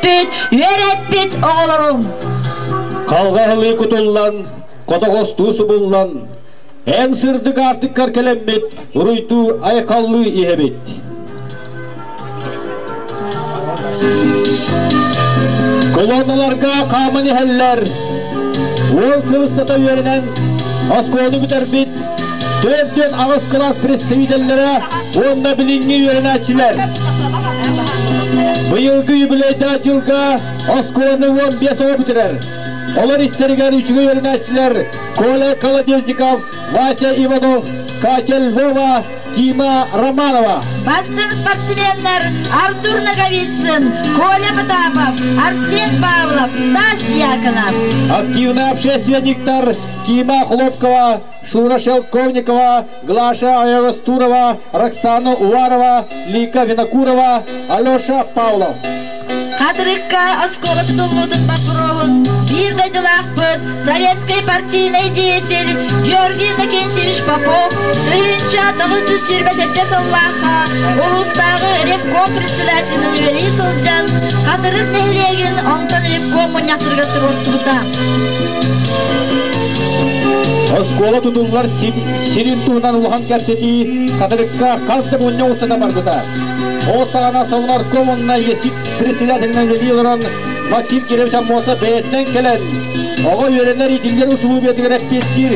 Бүт, үөрэппит оҕолорум. Халҕаһылыы кутуллан, хотоҕостуу субуллан, эн сырдык аартыккар кэлэммит, уруйдуу айхаллыы иһэбит. Колонналарга хааман иһэллэр. Уол сыл устата үөрэнэн оскуоланы бүтэрбит 48 кылаас представителлэрэ уонна билиҥҥи үөрэнээччилэр. Быйылгы юбилейдаах дьылга оскуоланы 15 оҕо бүтэрэр. Олор истэригэр үчүгэй үөрэнээччилэр Коля Колодезников, Вася Иванов, Катя Львова, Дима Романова. Бастыҥ спортсменнар Артур Ноговицын, Коля Потапов, Арсен Павлов, Стас Дьяконов. Активный общественниктар Тима Хлопкова, Шура Шелковникова, Глаша Аягостурова, Роксана Уварова, Лика Винокурова, Алеша Павлов. Хатырыкка оскуола тутуллуутун боппуруоһун биир дойдулаахпыт, советскай партийнай деятель Георгий Иннокентьевич Попов 1927 сыллаахха улуустааҕы ревком председателинэн үлэлии сылдьан Хатырык нэһилиэгин онтон ревком мунньахтарыгар туруорсубута. Оскуола тутуллар сирин туһунан улахан кэпсэтии Хатырыкка хас да мунньах устата барбыта. Ол саҕана Совнарком уонна ЕСИП председателинэн үлэлии олорон Максим Кирович Аммосов бэйэтинэн кэлэн оҕо үөрэнэр иитиллэр усулуобуйатыгар эппиэттиир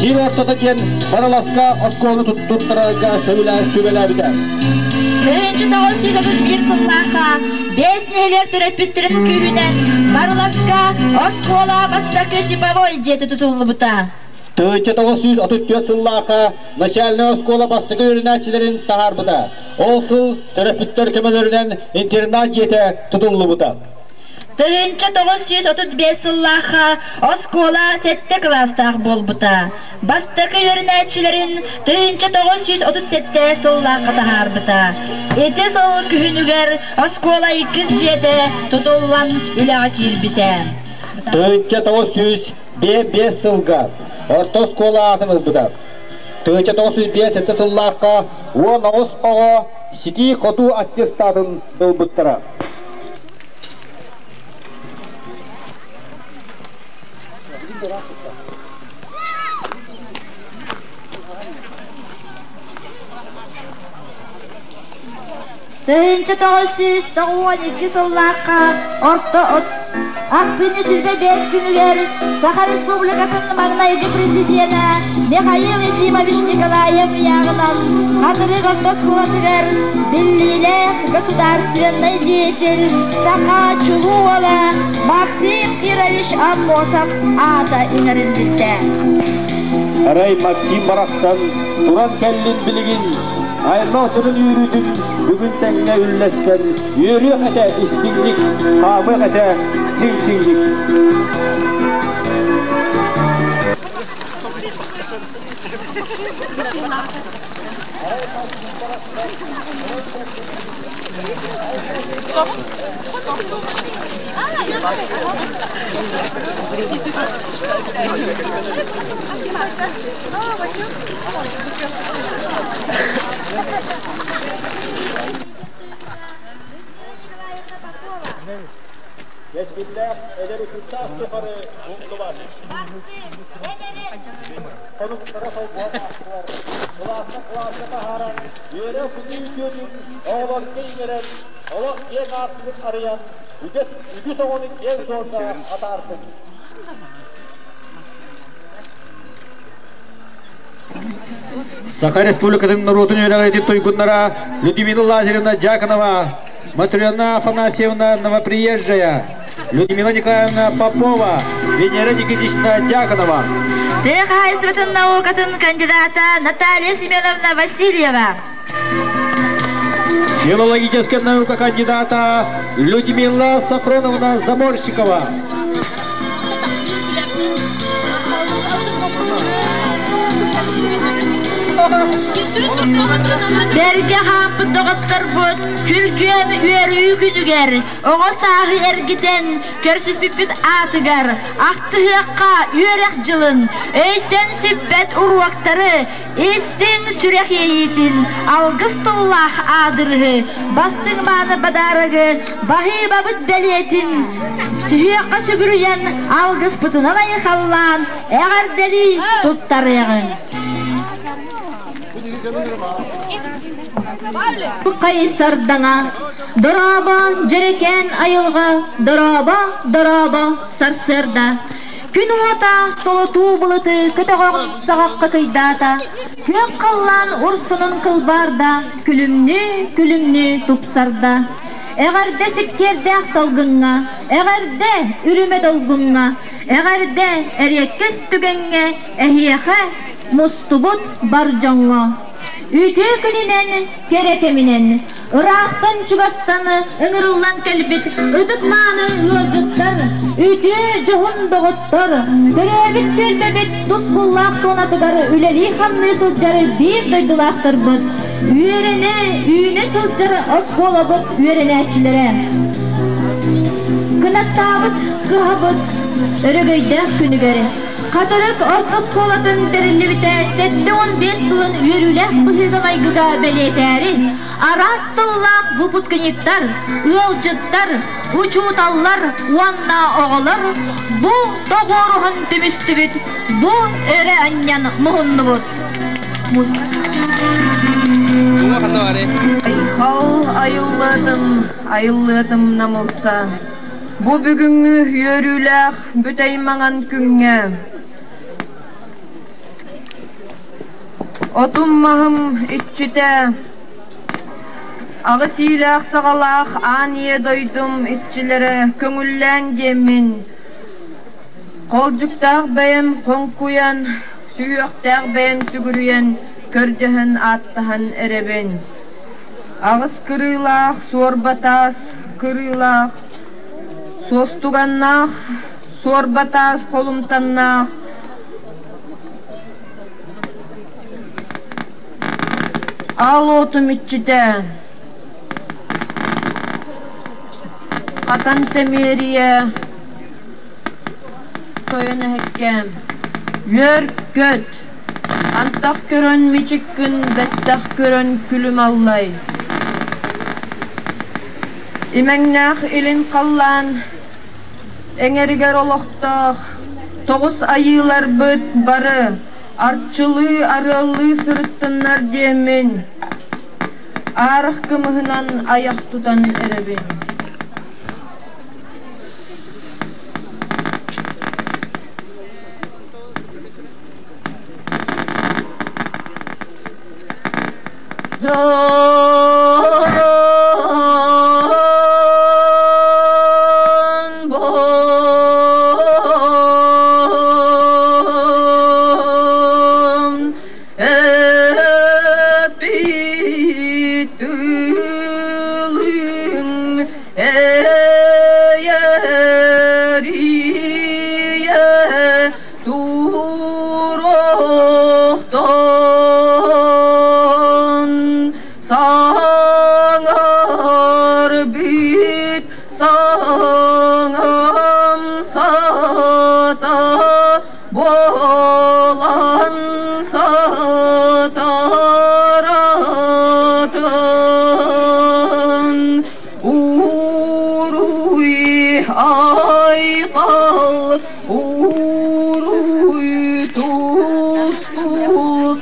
сир ортото диэн Барыласка оскуоланы туттарарга сүбэлээбитэ. 1931 сыллаахха бэс нэһилиэк төрөппүттэрин күүһүнэн Барыласка оскуола бастакы типовой дьиэтэ тутуллубута. 1934 сыллаахха начальнай оскуола бастакы үөрэнээччилэрин таһаарбыта. Ол сыл төрөппүттэр көмөлөрүнэн интернат дьиэтэ тутуллубута. 1935 сыллаахха оскуола сэттэ кылаастаах буолбута. Бастакы үөрэнээччилэрин 1937 сыллаахха таһаарбыта. Ити сыл күһүнүгэр оскуола иккис дьиэтэ тутуллан үлэҕэ киирбитэ. 1905 сылга орто оскуола аатын ылбыта. 1905 сыллаахха 19 оҕо ситии-хотуу аттестатын ылбыттара. 1992 сыллаахха орто ахсынньы 25 күнүгэр Саха Республикатын маҥнайгы президенэ Михаил Ефимович Николаев ыйааҕынан Хатырык орто оскуолатыгар биллиилээх государственнай деятель саха чулуу уола Максим Кирович Аммосов аата иҥэриллибитэ. Арай Максим барахсан туран кэллин билигин аймах дьонун үөрүүтүн бүгүн тэҥҥэ үллэстэн үөрүөх этэ истиҥник, хаамыах этэ чиҥ-чиҥник. Кэскиллээх эдэр ыччаттаах тухары умнубат. Хонуктара холбоон аастылар. Кылааска кылааска таһааран, үөрэх күнүү үтүөтүн оҕолорго иҥэрэн, олох киэҥ аартыгын арыйан, үгэс үгүс оҕону киэҥ суолга атаартын. Саха Республикатын норуотун үөрэҕириитин туйгуннара Людмила Лазаревна Дьяконова, Матрена Афанасьевна Новоприезжая, Людмила Николаевна Попова, Венера Никитична Дьяконова. Тыа хаһаайыстыбатын наукатын кандидата Наталья Семеновна Васильева. Филологическая наука кандидата Людмила Сафроновна Заморщикова. Сэргэ хаампыт доҕотторбут күргүөм үөрүү күнүгэр оҕо сааһы эргитэн көрсүспүппүт аатыгар ахтыһыахха үөрэх дьылын, өйтөн сүппэт уруоктары, истиҥ сүрэх иэйиитин, алгыс тыллаах аадырыһы, бастыҥ мааны бадаарагы, баһыыбабыт бэлиэтин сүһүөххэ сүгүрүйэн алгыспытынан айхаллаан эҕэрдэлии туттарыаҕыҥ. Хайсардаҥа, дорообо, дьэрэкээн айылҕа, дорообо, дорообо, сарсыарда. Күн уота солотуу былыты көтөҕөҕүн саҕахха кыйдаата, күөх халлаан урсунун кылбаарда, күлүмнүү, күлүмнүү тупсарда. Эҕэрдэ сиккиэрдээх салгыҥҥа, эҕэрдэ үрүмэ долгуҥҥа, эҕэрдэ эриэккэс түгэҥҥэ, эһиэхэ мустубут бар дьоҥҥо. Үтүө күнүнэн, кэрэ кэминэн, ыраахтан-чугастан ыҥырыллан кэлбит ытык-мааны ыалдьыттар, үтүө дьоһун доҕоттор, төрөөбүт түөлбэбит тускуллаах туонатыгар үлэлии-хамныы сылдьар биир дойдулаахтарбыт, үөрэнэ, үүнэ сылдьар оскуолабыт үөрэнээччилэрэ. Кынаттаабыт кыһабыт өрөгөйдөөх күнүгэр Хатырык орто оскуолатын тэриллибитэ 75 сылын үөрүүлээх быһыыга-майгыга бэлиэтээри, араас сыллаах выпускниктар, ыалдьыттар, учууталлар уонна оҕолор бу тоҕуоруһун түмүстүбүт, бу өрө анньан муһуннубут. Айхал айыллыатым, айыллыатым намылса. Бу бүгүҥҥү үөрүүлээх бүтэй маҥан күҥҥэ отум-маһым иччитэ, аҕыс иилээх-саҕалаах аан ийэ дойдум иччилэрэ көҥүллээн диэммин, холдьуктаах бэйэм хоҥкуйан, сүһүөхтээх бэйэм сүгүрүйэн, көрдөһөн ааттаһан эрэбин. Аҕыс кырыылаах суорба таас кырыылаах, суостуганнаах суорба таас холумтаннаах, аал уотум иччитэ, Хатан Тэмиэрийэ тойон эһэккэм, үөр-көт! Антах көрөн мичиккин, бэттэх көрөн күлүм аллай. Имэҥнээх илин халлаан эҥэригэр олохтоох тоҕус айыыларбыт бары арчылыы арыаллыы сырыттыннар диэммин, аарах кымыһынан айах тутан эрэбин. Туруохтан саҥарбыт саҥам сата буолан сатаратын Уруй айхал Уруй тустуу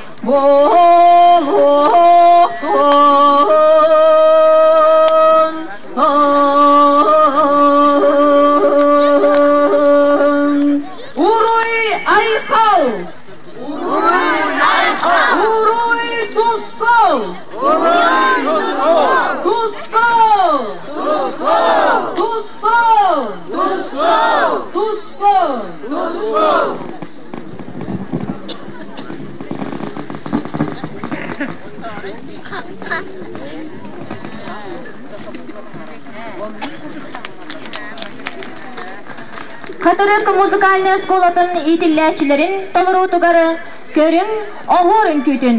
буолуохтун. Уруй айхал! Уруй айхал! Уруй тускул! Уруй тускул! Тускул! Тускул! Тускул! Тускул! Тускул! Тускул! Хатырык музыкальнай оскуолатын иитиллээччилэрин толоруутугар көрүҥ оһуор үҥкүүтүн.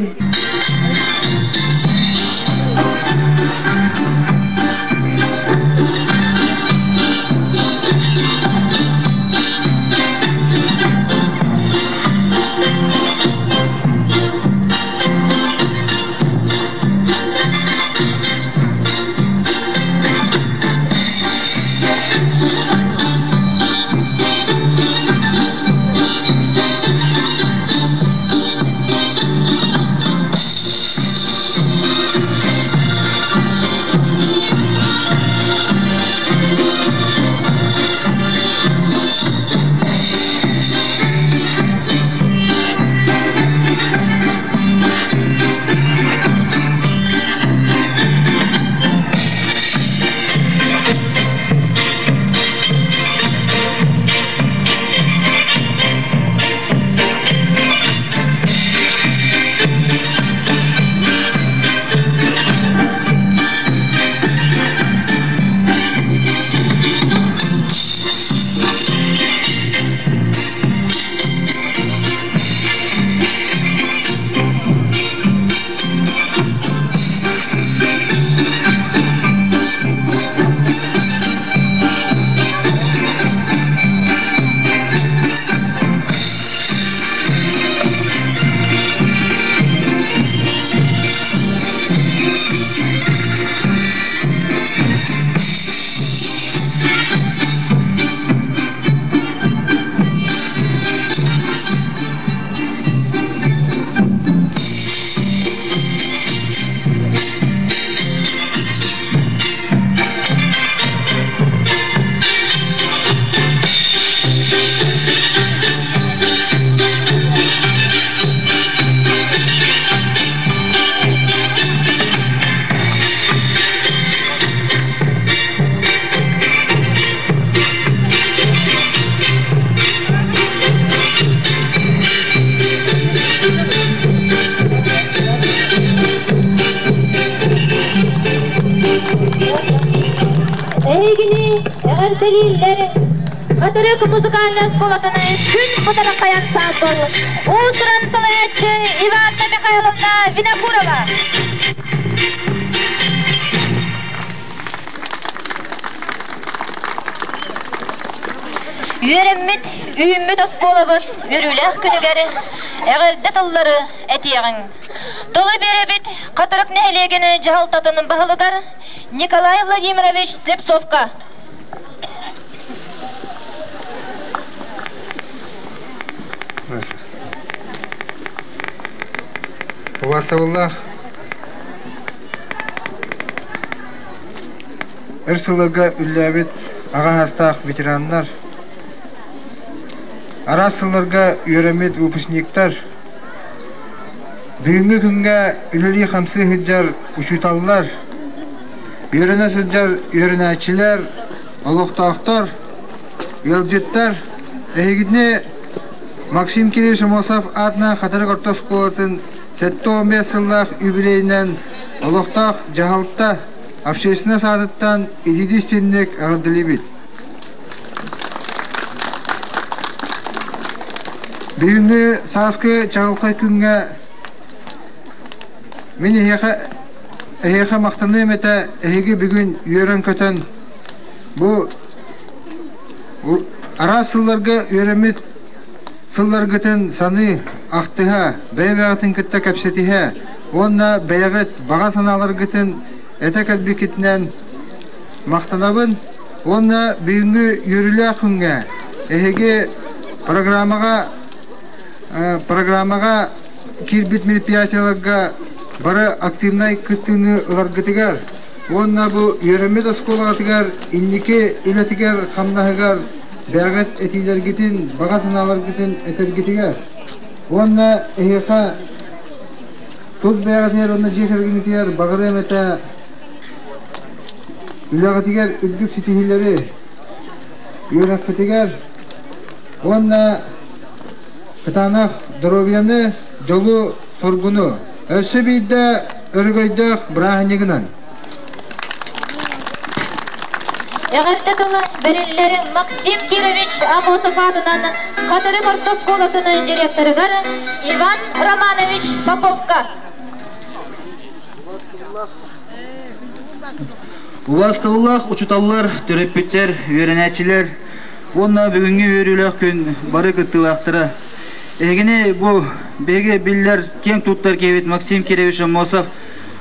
Эҕэрдэлииллэр Хатырык музыкальнай оскуолатын күн бытарахай ансаамбыл уус-уран салайааччы Иванна Михайловна Винокурова. Үөрэммит, үүммүт оскуолабыт үөрүүлээх күнүгэр эҕэрдэ тыллары этиэҕиҥ. Тылы биэрэбит Хатырык нэһилиэгин дьаһалтатын баһылыгар Николай Владимирович Слепцовка. Убаастабыллаах өр сылларга үллээбит аҕа саастаах ветераннар, араас сылларга үөрэммит выпускниктар, бүгүҥҥү күҥҥэ үлэлии-хамсыы сылдьар учууталлар, үөрэнэ сылдьар үөрэнээччилэр, олохтоохтор, ыалдьыттар, эһигини Максим Кириллович Аммосов аатынан Хатырык орто оскуолатын 75 сыллаах юбилейынан олохтоох дьаһалта общественнай саатыттан итии истинник эҕэрдэлиибит. Бүгүҥҥү сааскы чаҕылхай күҥҥэ мин эһиэхэ эһиэхэ махтаныам этэ, эһиги бүгүн үөрэн-көтөн бу араас сылларга үөрэммит сылларгытын саныы, ахтыһа, бэйэ-бэйэҕитин кытта кэпсэтиһэ уонна бэйэҕит баҕа санааларгытын этэ кэлбиккитинэн махтанабын уонна бүгүҥҥү үөрүүлээх күҥҥэ эһиги программаҕа программаҕа киирбит мероприятиеларга бары активнай кыттыыны ыларгытыгар уонна бу үөрэммит оскуолаҕытыгар инники үлэтигэр хамнаһыгар бэйэҕит этиилэргитин, баҕа санааларгытын этэргитигэр уонна эһиэхэ тус бэйэҕитигэр уонна дьиэ кэргэҥҥитигэр баҕарыам этэ үлэҕитигэр үрдүк ситиһиилэри, үөрэххитигэр уонна кытаанах доруобуйаны, дьолу-соргуну өссө биирдэ өрөгөйдөөх бырааһынньыгынан! Эҕэрдэ тылы бэриллэр Максим Кирович Аммосов аатынан Хатырык орто оскуолатын директорыгар Иван Романович Поповка. Убаастабыллаах учууталлар, төрөппүттэр, үөрэнээччилэр уонна бүгүҥҥү үөрүүлээх күн бары кыттыылаахтара. Эһигини бу биһиги биллэр киэҥ туттар киһибит Максим Кирович Аммосов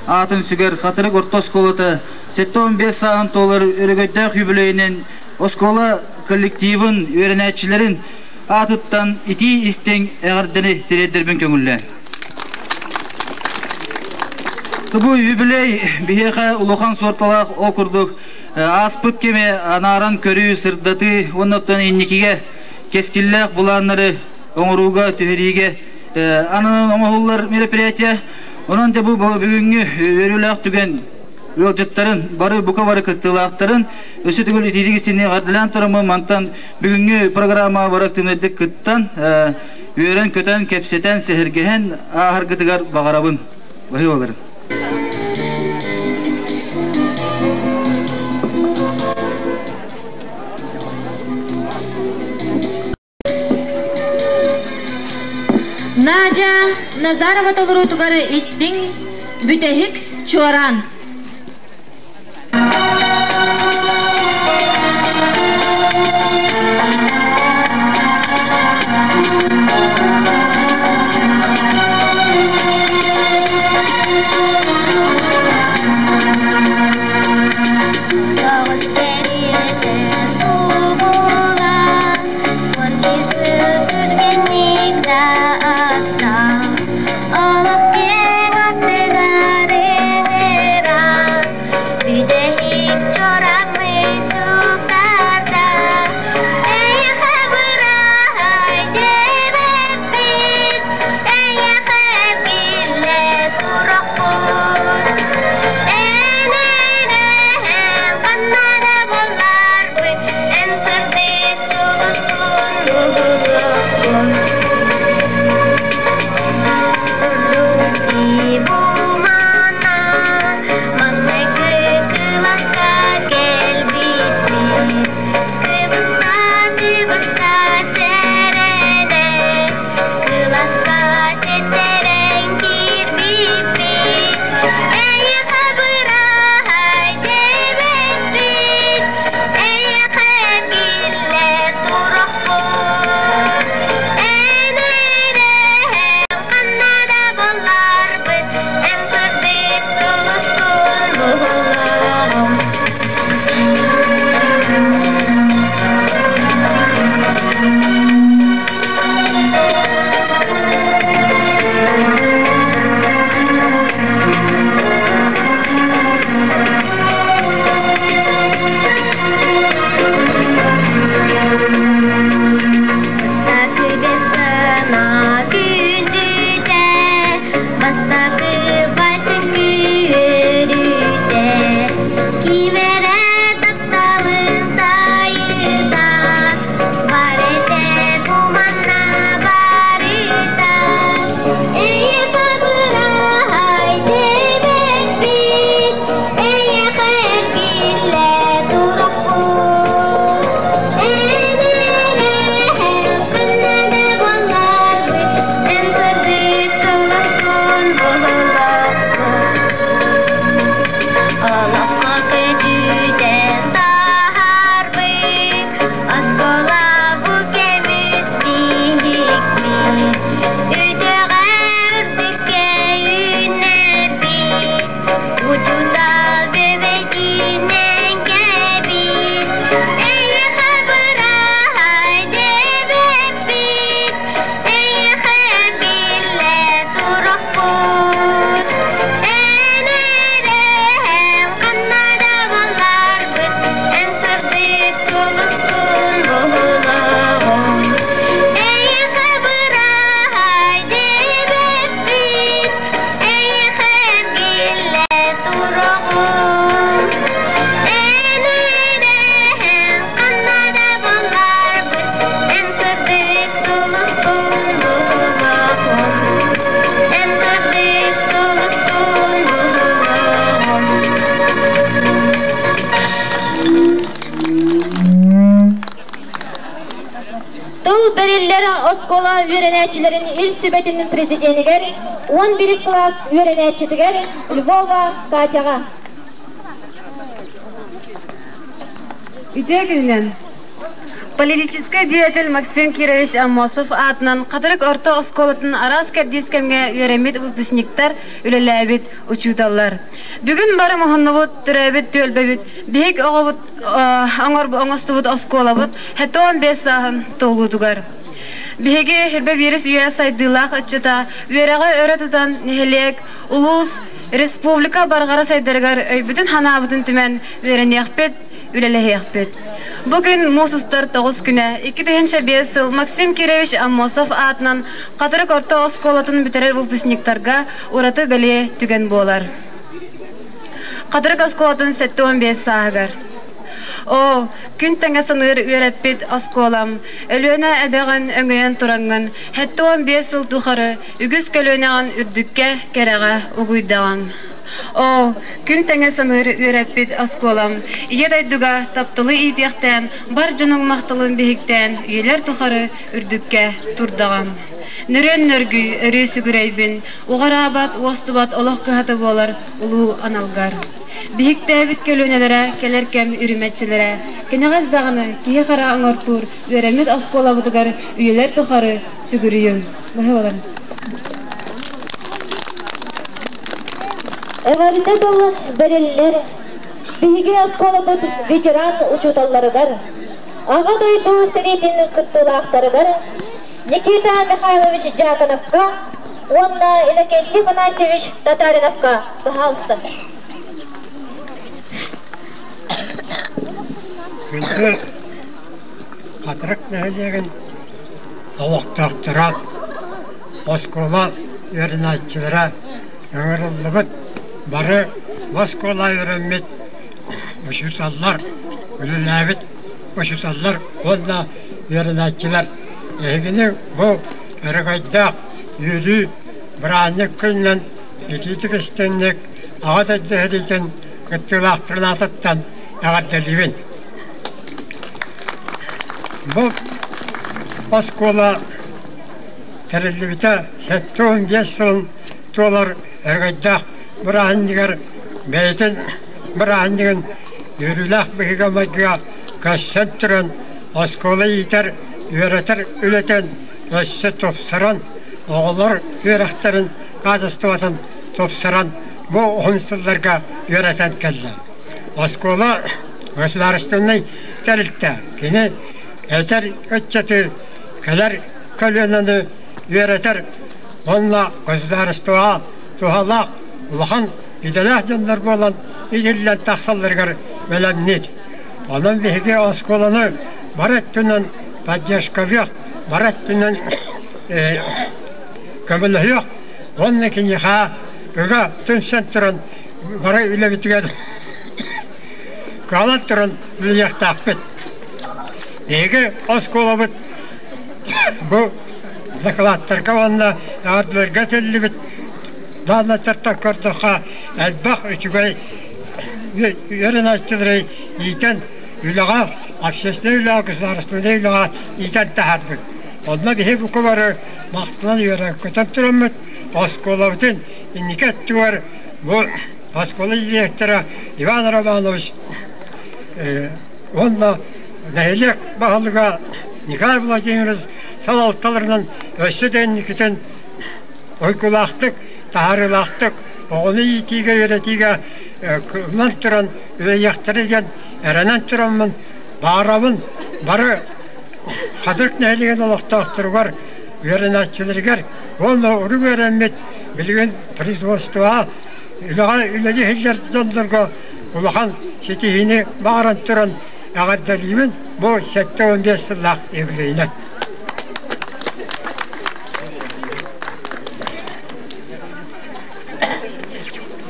аатын сүгэр Хатырык орто оскуолата 75 сааһын туолар өрөгөйдөөх юбилейинэн оскуола коллективын, үөрэнээччилэрин аатыттан итии истиҥ эҕэрдэни тириэрдэрбин көҥүллээн. Бу юбилей биһиэхэ улахан суолталаах ол курдук ааспыт кэми анааран көрүү, сырдатыы уонна оттон инникигэ кэскиллээх былааннары оҥорууга, түһэриигэ ананан оҥоһуллар мероприятие. Онон дьэ бу бүгүҥҥү үөрүүлээх түгэн ыалдьыттарын, бары бука бары кыттыылаахтарын өссө төгүл итиитик истиҥник эҕэрдэлээн тураммын мантан бүгүҥҥү программаҕа бары активнайдык кыттан, үөрэн-көтөн, кэпсэтэн, сэһэргэһэн ааһаргытыгар баҕарабын. Баһыыбаларын. Надя Назарова толоруутугар истиҥ бүтэһик чуораан. Соҕус кэриэтэ субулан, түргэнник да ааста, олох киэҥ аттыгар ыҥыран. үөрэнээччилэрин Ил Сүбэтин президенигэр 11 кылаас үөрэнээччитигэр Львова Катяҕа. Үтүө күнүнэн! Политическай деятель Максим Кирович Аммосов аатынан Хатырык орто оскуолатын араас кэрдиис кэмҥэ үөрэммит выпускниктар, үлэлээбит учууталлар. Бүгүн бары муһуннубут, төрөөбүт түөлбэбит, биһик оҕобут оҥостубут оскуолабыт 75 сааһын туолуутугар. Биһиги Ирбэ биирис үйэ сайдыылаах ыччата үөрэҕи өрө тутан нэһилиэк, улуус, республика барҕара сайдарыгар өйбүтүн-ханаабытын түмэн үөрэниэхпит, үлэлэһиэхпит. Бу күн муус устар тоҕус күнэ 2005 сыл Максим Кирович Аммосов аатынан Хатырык орто оскуолатын бүтэрэр выпускниктарга ураты бэлиэ түгэн буолар. Хатырык оскуолатын 75 сааһыгар. Оо, күн тэҥэ саныыр үөрэппит оскуолам, Өлүөнэ эбэҕин өҥөйөн тураҥҥын, 75 сыл тухары үгүс көлүөнэҕин үрдүккэ, кэрэҕэ угуйдаҕыҥ. Оо, күн тэҥэ саныыр үөрэппит оскуолам, Ийэ дойдуга тапталы иитиэхтээн, бар дьонуҥ махталын биһиктээн, үйэлэр тухары үрдүккэ турдаҕым. Нөрүөн нөргүй, өрүү сүгүрэйбин, уҕараабат, уостубат олох кыһата буолар улуу аналгар. Биһиктээбит көлүөнэлэрэ, кэлэр кэм үрүмэччилэрэ, кэнэҕэс даҕаны киһи-хара оҥортуур үөрэммит оскуолабытыгар үйэлэр тухары сүгүрүйүҥ. Баһыыбаларын. Эҕэрдэ тыл бэриллэр биһиги оскуолабыт ветеран учууталларыгар, Аҕа дойду сэриитин кыттыылаахтарыгар Никита Михайлович Дьяконовка уонна Иннокентий Афанасьевич Татариновка баһаалыста. Күндү Хатырык нэһилиэгин олохтоохторо, оскуола үөрэнээччилэрэ ыҥырыллыбыт бары оскуола үөрэммит учууталлар, үлэлээбит учууталлар уонна үөрэнээччилэр эһигини бу өрөгөйдөөх үөрүү бырааһынньык күнүнэн итиитик истиҥник Аҕа дойду сэриитин кыттыылаахтарын аатыттан эҕэрдэлиибин. Бу оскуола тэриллибитэ 75 сылын туолар өрөгөйдөөх бырааһынньыгар бэйэтин бырааһынньыгын үөрүүлээх быһыыга-майгыга көрсөн туран оскуола иитэр, үөрэтэр үлэтин өссө тупсаран, оҕолор үөрэхтэрин хаачыстыбатын тупсаран бу уһун сылларга үөрэтэн кэллэ. Оскуола государственнай тэрилтэ. Кини эдэр ыччаты кэлэр көлүөнэни үөрэтэр уонна государствоҕа туһалаах улахан идэлээх дьоннор буолан иитиллэн тахсалларыгар бэлэмниир. Онон биһиги оскуоланы бары өттүнэн поддержкалыах, бары өттүнэн көмөлөһүөх уонна киниэхэ ыга түмсэн туран бары үлэбитигэр кыалан туран үлэлиэхтээхпит. Биһиги оскуолабыт бу докладтарга уонна эҕэрдэлэргэ этиллибит дааннайдартан көрдөххө элбэх үчүгэй үөрэнээччилэри иитэн үлэҕэ, общественнай үлэҕэ, государственнай үлэҕэ иитэн таһаарбыт. Онно биһи бука бары махтанан үөрэн-көтөн тураммыт оскуолабытын инники өттүгэр бу оскуола директора Иван Романович уонна нэһилиэк баһылыга Николай Владимирович салалталарынан өссө да инникитин уйгулаахтык, таһаарыылаахтык оҕону иитиигэ, үөрэтиигэ ылан туран үлэлиэхтэрэ диэн эрэнэн тураммын баарабын бары Хатырык нэһилиэгин олохтоохторугар, үөрэнээччилэригэр уонна урут үөрэммит билигин производствоҕа үлэҕэ үлэлии сылдьар дьоннорго улахан ситиһиини баҕаран туран эҕэрдэлиибин бу 75 сыллаах юбилейынан.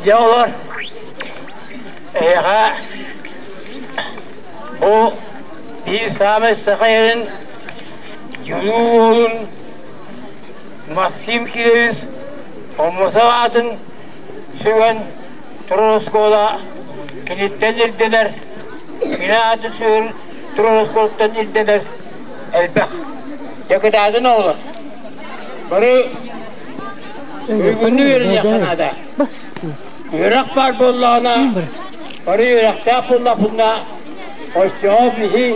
Дьэ олор эһиэхэ бу биир саамай саха сирин дьулуу уолун Максим Кирович Омосов аатын сүгэн турар оскуола киниттэн ирдэнэр, кини аатын сүгэн турар оскуолаттан ирдэнэр элбэх. Дьэ кытаатын оҕолор. Бары бүгүннү үөрэниэххэ наада. Үөрэх баар буоллаҕына, бары үөрэхтээх буоллахпытына, оччоҕо биһи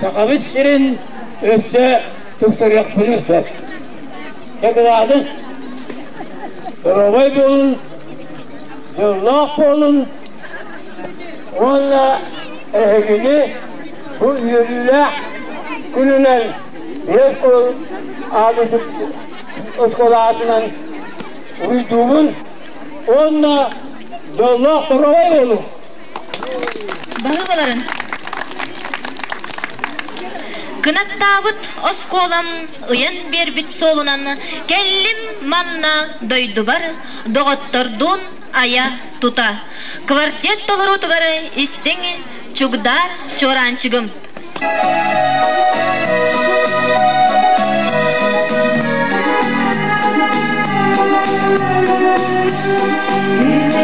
Сахабыт сирин өссө тупсарыахпытын сөп. Дакылаатын доруобай буолун, дьоллоох буолун уонна эһигини бу үөрүүлээх күнүнэн биэс оскуола аатынан уруйдуубун уонна дьоллоох доруобай буолуҥ! Баһыыбаларын Кынаттаабыт оскуолам ыйан биэрбит суолунан кэллим манна дойдубар доҕоттордуун айа тута. Квартет толоруутугар истиҥ чугдаар чуораанчыгым.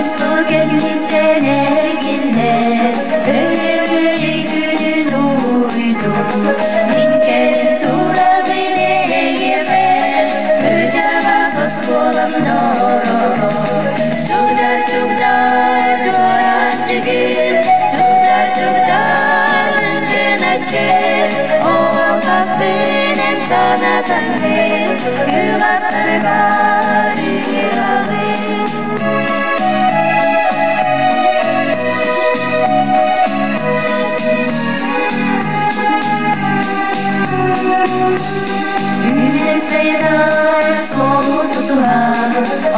Үс сыл кэнниттэн эргиллэн, Өрөгөй күнүн уруйдуу, Мин кэлин турабын эйиэхэ, Кырдьаҕас оскуолам дороро. Чугдар, чугдар, чуораанчыгым, Чугдар, чугдар, мөҥкүнэччи, Оҕо сааспын санатаҥҥын, Кылаастаргар ыраҕын. Үүнэн сайдар суолу тутуһан,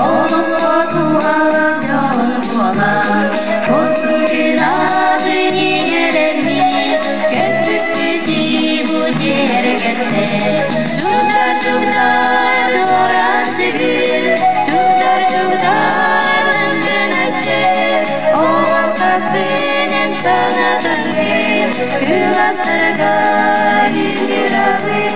олоххо туһалаах дьон буолар. Хорсун кынатын иҥэрэммит, көппүппүт бу дьиэргэннэр. Чугдар, чугдар, чуораанчыгым, чугдар, чугдар, мөҥкүнэччи, оҕо сааспын санатаҥҥын, кылаастаргар ыыраҕын.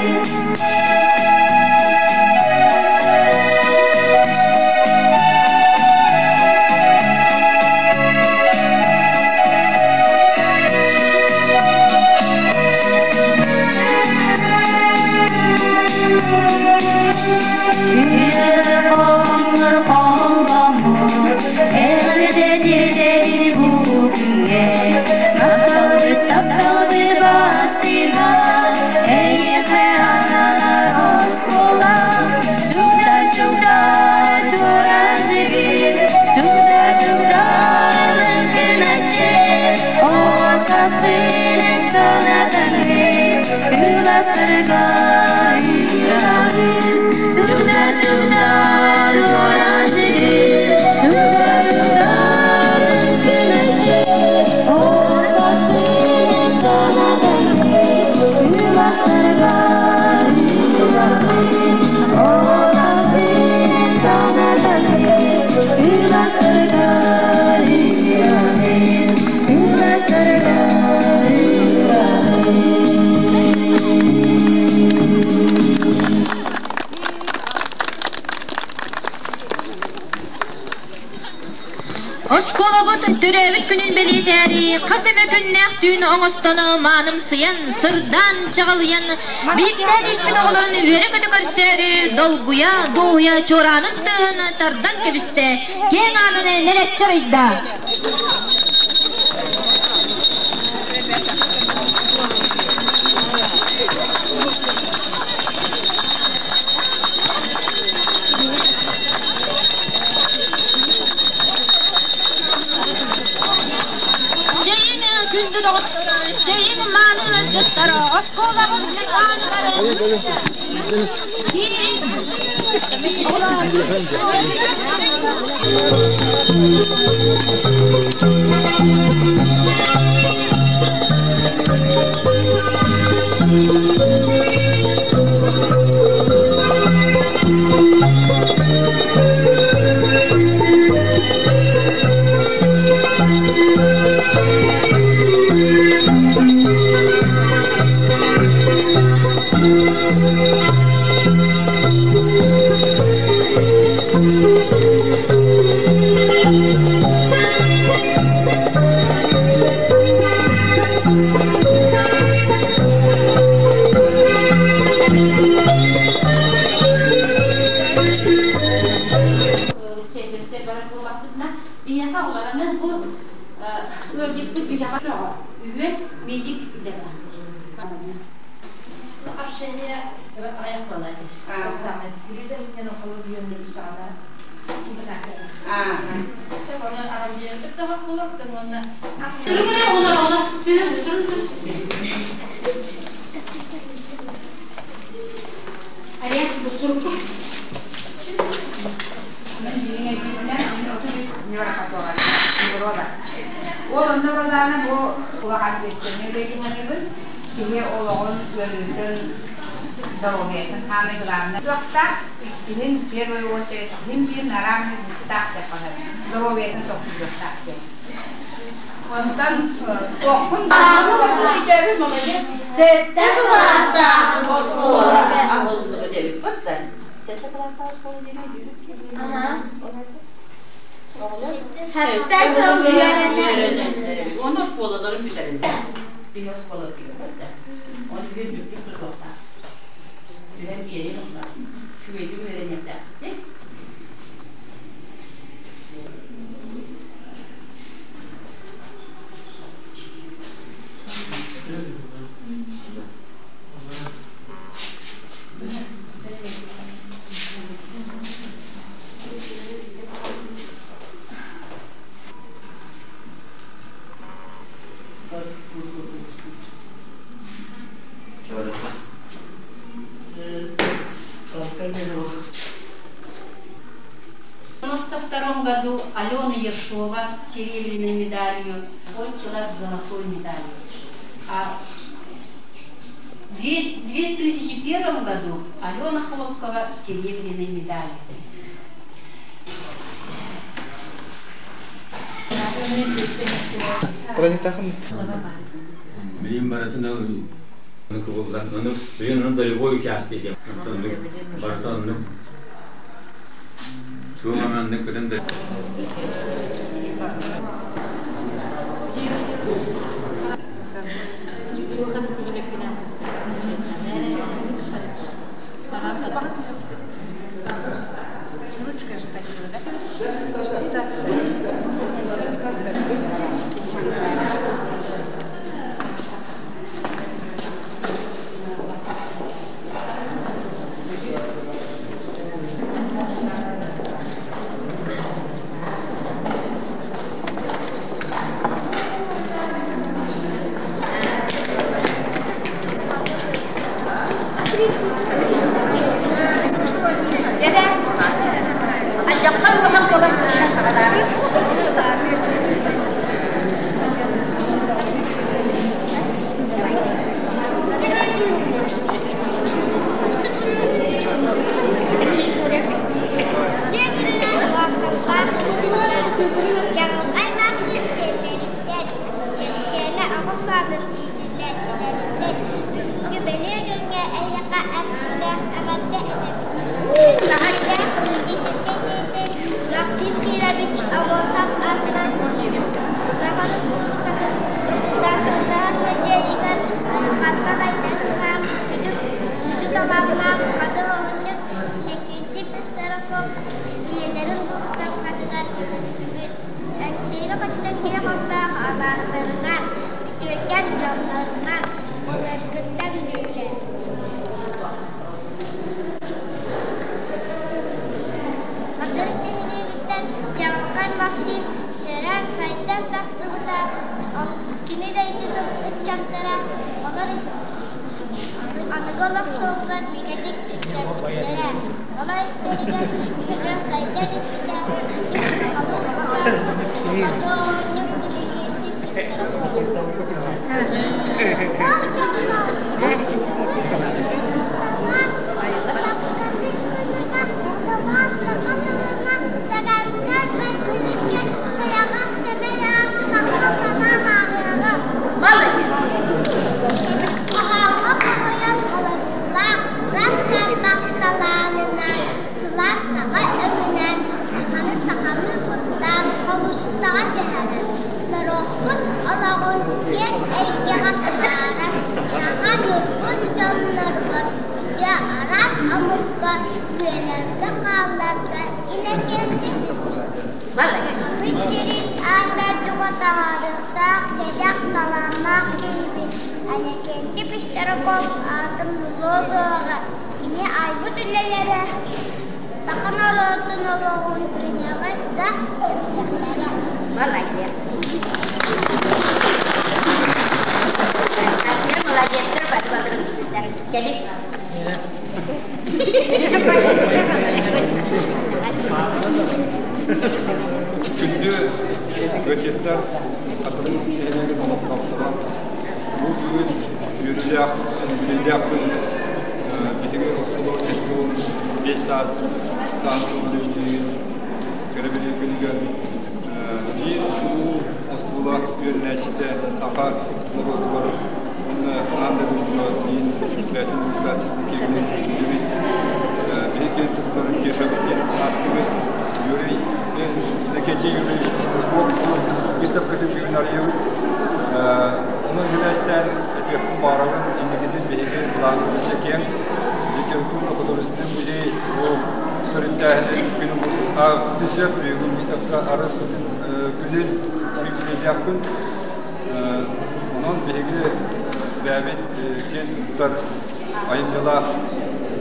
Үөрэ холбоммут, эҕэрдэ тиэрдэбин бу күҥҥэ. Махталбыт, тапталбыт бастыҥа, эйиэхэ аналар оскуола. Чугдар, чугдар, чуораанчыгым, чугдар, чугдар, мөҥкүнэччи, оҕо сааспын санатаҥҥын, кылаастаргар ыыраҕын. Чугдар, чугдар, чуораанчыгым, чугдар, чугдар, мөҥкүнэччи, оҕо сааспын санатаҥҥын, кылаастаргар ыыраҕын. Оҕо сааспын санатаҥҥын, кылаастаргар ыыраҕын, кылаастаргар ыыраҕын. Оскуолабыт төрөөбүт күнүн бэлиэтээри хас эмэ күннээх түүн оҥостоно маанымсыйан, сырдаан, чаҕылыйан, биһиктээн илпит оҕолорун үөрэ-көтө көрсөөрү долгуйа, дуоһуйа чуораанын тыаһын тардан кэбистэ, киэҥ аанын нэлэччи арыйда. Чэйиҥ күндү доҕотторо, чэйиҥ мааны ыалдьыттара, оскуолаҕын деканыгар Сиэннэртэн барар буоллахпытына, биһиэхэ оҕолоронун бу ыалдьыппыт биһиэхэ үһүөн медик идэлээх. Общение аҕыйах буолла ити. Телевизор иһинэн оҕолор үйөннөрү саҕана Ол онно буоллаҕына бу улахан үөскэни үлэлиһэнибин киһи олоҕун ыарыытын доруобуйатын хаамай главное туохтаах иккиһин в первую очередь иһин биир нараамный быстаах деп ханар доруобуйатын тохтуйуохтаах диэн онтон туохпун Сэттэ кылаастаах оскуола аһыллыбыт эбит бытта. Сэттэ кылаастаах оскуола диэн Сэттэ сыл үөрэнэр. Уонна оскуолаларын бүтэрэллэр. Биһи оскуолабытыгар барда. Оны үһүн тутуохтаах. Түһэн биэриэн оҕолор. Үчүгэйдик үөрэниэхтээхпит. В 1992 году Алена Ершова серебряной медалью кончила золотой медалью. А в 2001 году Алена Хлопкова серебряной медалью. Билим барытын кыбылдан, ону билин onun долевой участие диэн. Барыта оннук. Туоманнык кытын да. Чаҕылхай Максим сиэннэриттэн, Кэччээнэ аҕыс сааһын иитиллээччилэриттэн бүгүҥҥү бэлиэ күҥҥэ эһиэхэ эрчимнээх эҕэрдэ этэбит. Максим Кирович Аммосов аатынан Саха Республикатын Государственнай музейыгар айылҕаттан айдарыылаах үрдүк талааннаах хады оһонньук Иннокентий Пестряков үлэлэрин быыстапкатыгар түмүстүбүт. Эҥсиэли хочото киэҥ оттоох алаастарынан, үтүөкэн дьоннорунан былыргыттан биллэр. Хатырык нэһилиэгиттэн Чаҕылхай Максим төрөөн сайдан тахсыбыта, кини дойдутун ыччаттара олор аныгы олох суолугар бигэтик үктэммиттэрэ. Олор истэригэр үүнэн сайдан испитэ дьиҥ сахалыы куттаах хотоонньук билигиндик кыттара буолар. Ол дьоҥҥо Сылаас саҥа өҥүнэн саханы сахалыы куттаан холустаҕа түһэрэр, норуоппут олоҕун киэҥ эйгэҕэ таһаарар саҥа ньургун. Иннокентий Сахабыт сирин аан дойдуга таһаарыахтаах сэдэх талааннаах киһибит Иннокентий Пестряков аатын ылыаҕа. Кини айбыт үлэлэрэ саха норуотун олоҕун кэнэҕэс да кэпсиэхтэрэ. Молодец. Молодецтар бары Кэлин. Күндү ыалдьыттар, Хатырык нэһилиэгин олохтоохторо, бу бүгүн үөрүүлээх, үбүлүйдээх күн биһиги оскуолабыт 75 саас сааһын туолан кэрэ күнүгэр биир чулуу оскуола үөрэнээччитэ саха норуотугар уонна аан дойдуга киин бэйэтин кылаасык киэҥник биллибит биһиги киэн туттар Кешабыт диэн ааттыыбыт Юрий Иннокентий Юрьевич Пестряков выставкатын бүгүн арыйабыт. Онон сибээстээн этиэхпин баҕарабын, инникитин биһиги былааммыт киэҥ литературно-художественный музей бу төрүттээһинин күнүн сөп бүгүн выставка арыллытын күнүн юбилейдаах күн. Онон биһиги бэйэбит киэн туттар айымньылаах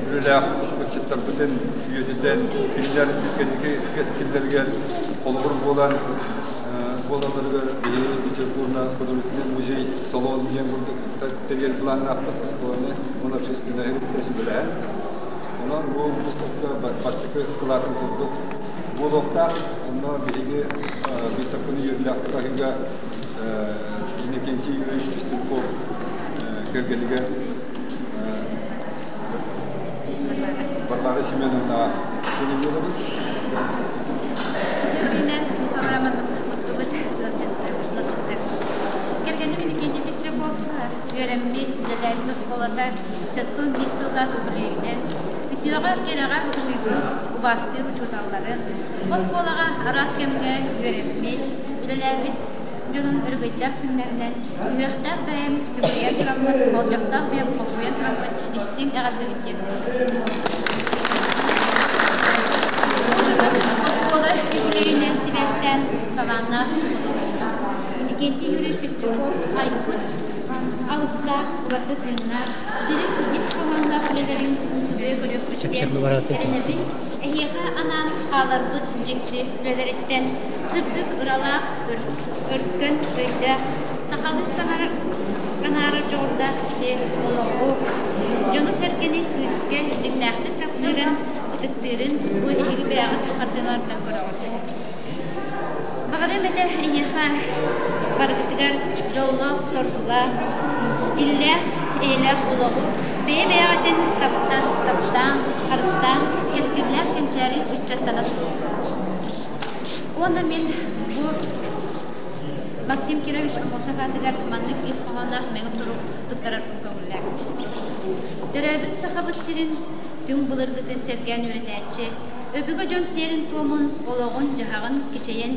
үлэлээх ыччаттарбытын үйэтитэн, кинилэр кэнники кэскиллэригэр холобур буолан буолалларыгар биһиги литературно-художественный музей салон диэн курдук тэрийэр былааннаахпыт оскуоланы уонна общественноһы кытта сүбэлэһэн. Онон бу выставка бастакы кылаатын курдук буолуохтаах. Онно биһиги выставканы үөрүүлээхтик аһыыга Иннокентий Юрьевич Пестряков кэргэнигэр Варвара Семеновнаҕа көҥүллүүбүт. Үтүөкүнэн Николай мустубут ыалдьыттар, ыалдьыттар. Кэргэним Иннокентий Пестряков үөрэммит, үлэлээбит оскуолата 75 сыллаах үбүлүөйүнэн үтүөҕэ, кэрэҕэ уһуйбут, убаастыыр учууталларын, оскуолаҕа араас кэмҥэ үөрэммит, үлэлээбит дьонун өрөгөйдөөх күннэринэн сүһүөхтээх бэйэм сүгүрүйэн тураммыт, болдьохтоох бэйэм холбуйан тураммыт истиҥ эҕэрдэбит тиэрдэбит. Оскуола үбүлүөйүнэн сибээстээн талааннаах худуоһунньук Иннокентий Юрьевич Пестряков айбыт алыптаах, ураты тыыннаах, дириҥ ис хоһоонноох үлэлэрин умсугуйа көрүөхпүт диэн эрэнэбин. Эһиэхэ анаан хааларбыт дьикти үлэлэриттэн сырдык ыралаах, өркөн өйдөөх, сахалыы саҥарар анаарар дьоҕурдаах киһи олоҕу, дьону-сэргэни күүскэ, дьиҥнээхтик таптыырын, ытыктыырын бу эһиги бэйэҕит бу хартыыналартан көрөҕүт. Баҕарыам этэ эһиэхэ барыгытыгар дьоллоох, соргулаах, иллээх, эйэлээх олоҕу, бэйэ-бэйэҕитин таптаан, таптаан, харыстаан, кэскиллээх кэнчээри ыччаттана туруҥ. Уонна мин бу Максим Кирович Аммосов аатыгар маннык ис хоһоонноох мэҥэ сурук туттарарбын көҥүллээтим. Төрөөбүт Сахабыт сирин түҥ былыргытын сэргээн үөрэтээччи, өбүгэ дьон сиэрин-туомун, олоҕун-дьаһаҕын кичэйэн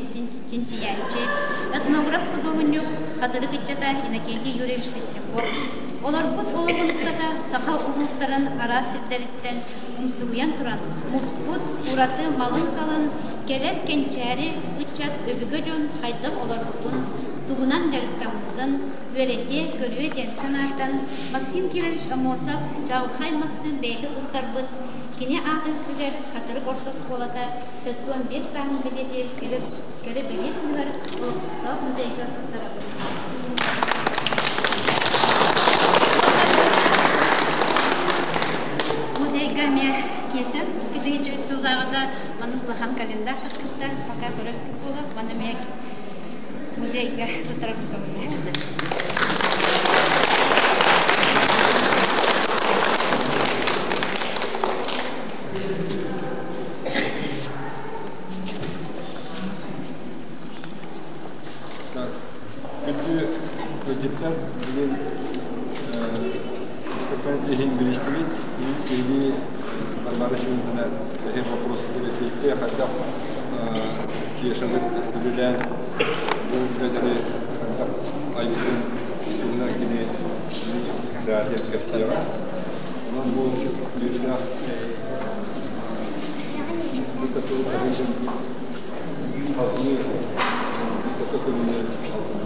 чинчийээччи, этнограф-худуоһунньук, хатырык ыччата Иннокентий Юрьевич Пестряков олорбут олоҕун устата саха улуустарын араас сирдэриттэн умсугуйан туран муспут ураты малын-салын кэлэр кэнчээри ыччат өбүгэ дьон хайдах олорбутун, тугунан дьарыктаммытын үөрэтиэ, көрүө диэн санааттан Максим Кирович Аммосов Чаҕылхай Максим бэйэтэ туттарбыт кини аатын сүгэр Хатырык орто оскуолата 75 сааһын бэлиэтиир кэрэ бэлиэ күнүгэр олохтоох музейга туттарабыт. Музейга эмиэ киэсэм 2003 сыллааҕыта маннык улахан календарь тахсыбыта, пока көрөр буолуо, манна эмиэ музейга туттарабыт көҥүллээх. Күндү ыалдьыттар, бүгүн Мустафа иһин билистибит. Биһиги Варвара Семеновна эһи вопростары эппиэттиэ хайдах Кешабыт үлэлээн бу үлэлэри хайдах айбытын туһунан кини диэн кэпсиэҕэ. Онон бу үөрүүлээх Выставка салгыы выставка көрүҥэр алтыһабыт.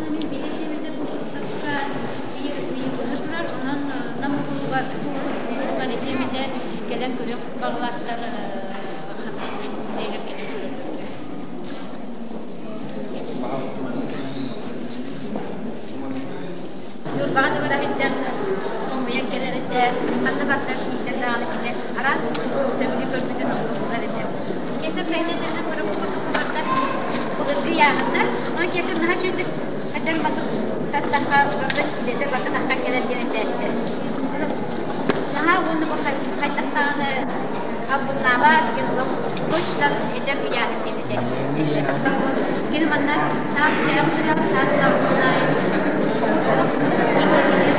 Мин биир бу биир ыйы быһа турар, онон Нам округар улууһугар итиэмитэ кэлэн көрүөх баҕалаахтар музейыгар кэлэн көрөллөр. Ньурбаҕа да бара сылдьан хомуйан кэлэр этэ, ханна бардar тиийдэр даҕаны кини араас тугу сөбүлүү көрбүтүн онно булар этэ. Киэсэм бэйэтэ этэринэн көрөбүт курдук барда былыргы ыйааһыннар. Онон Киэсэм наһаа үчүгэйдик хайдах батык таттахха барда киилэтэ барда таххан кэлэр диэн этээччи. Наһаа уонна бу хайдах даҕаны албыннаабат, точно этэр ыйааһын диэн этээччи Киэсэм. Кини манна саас бэйэҕин сүрэҕин саас таҕыстын аайы успур олох кини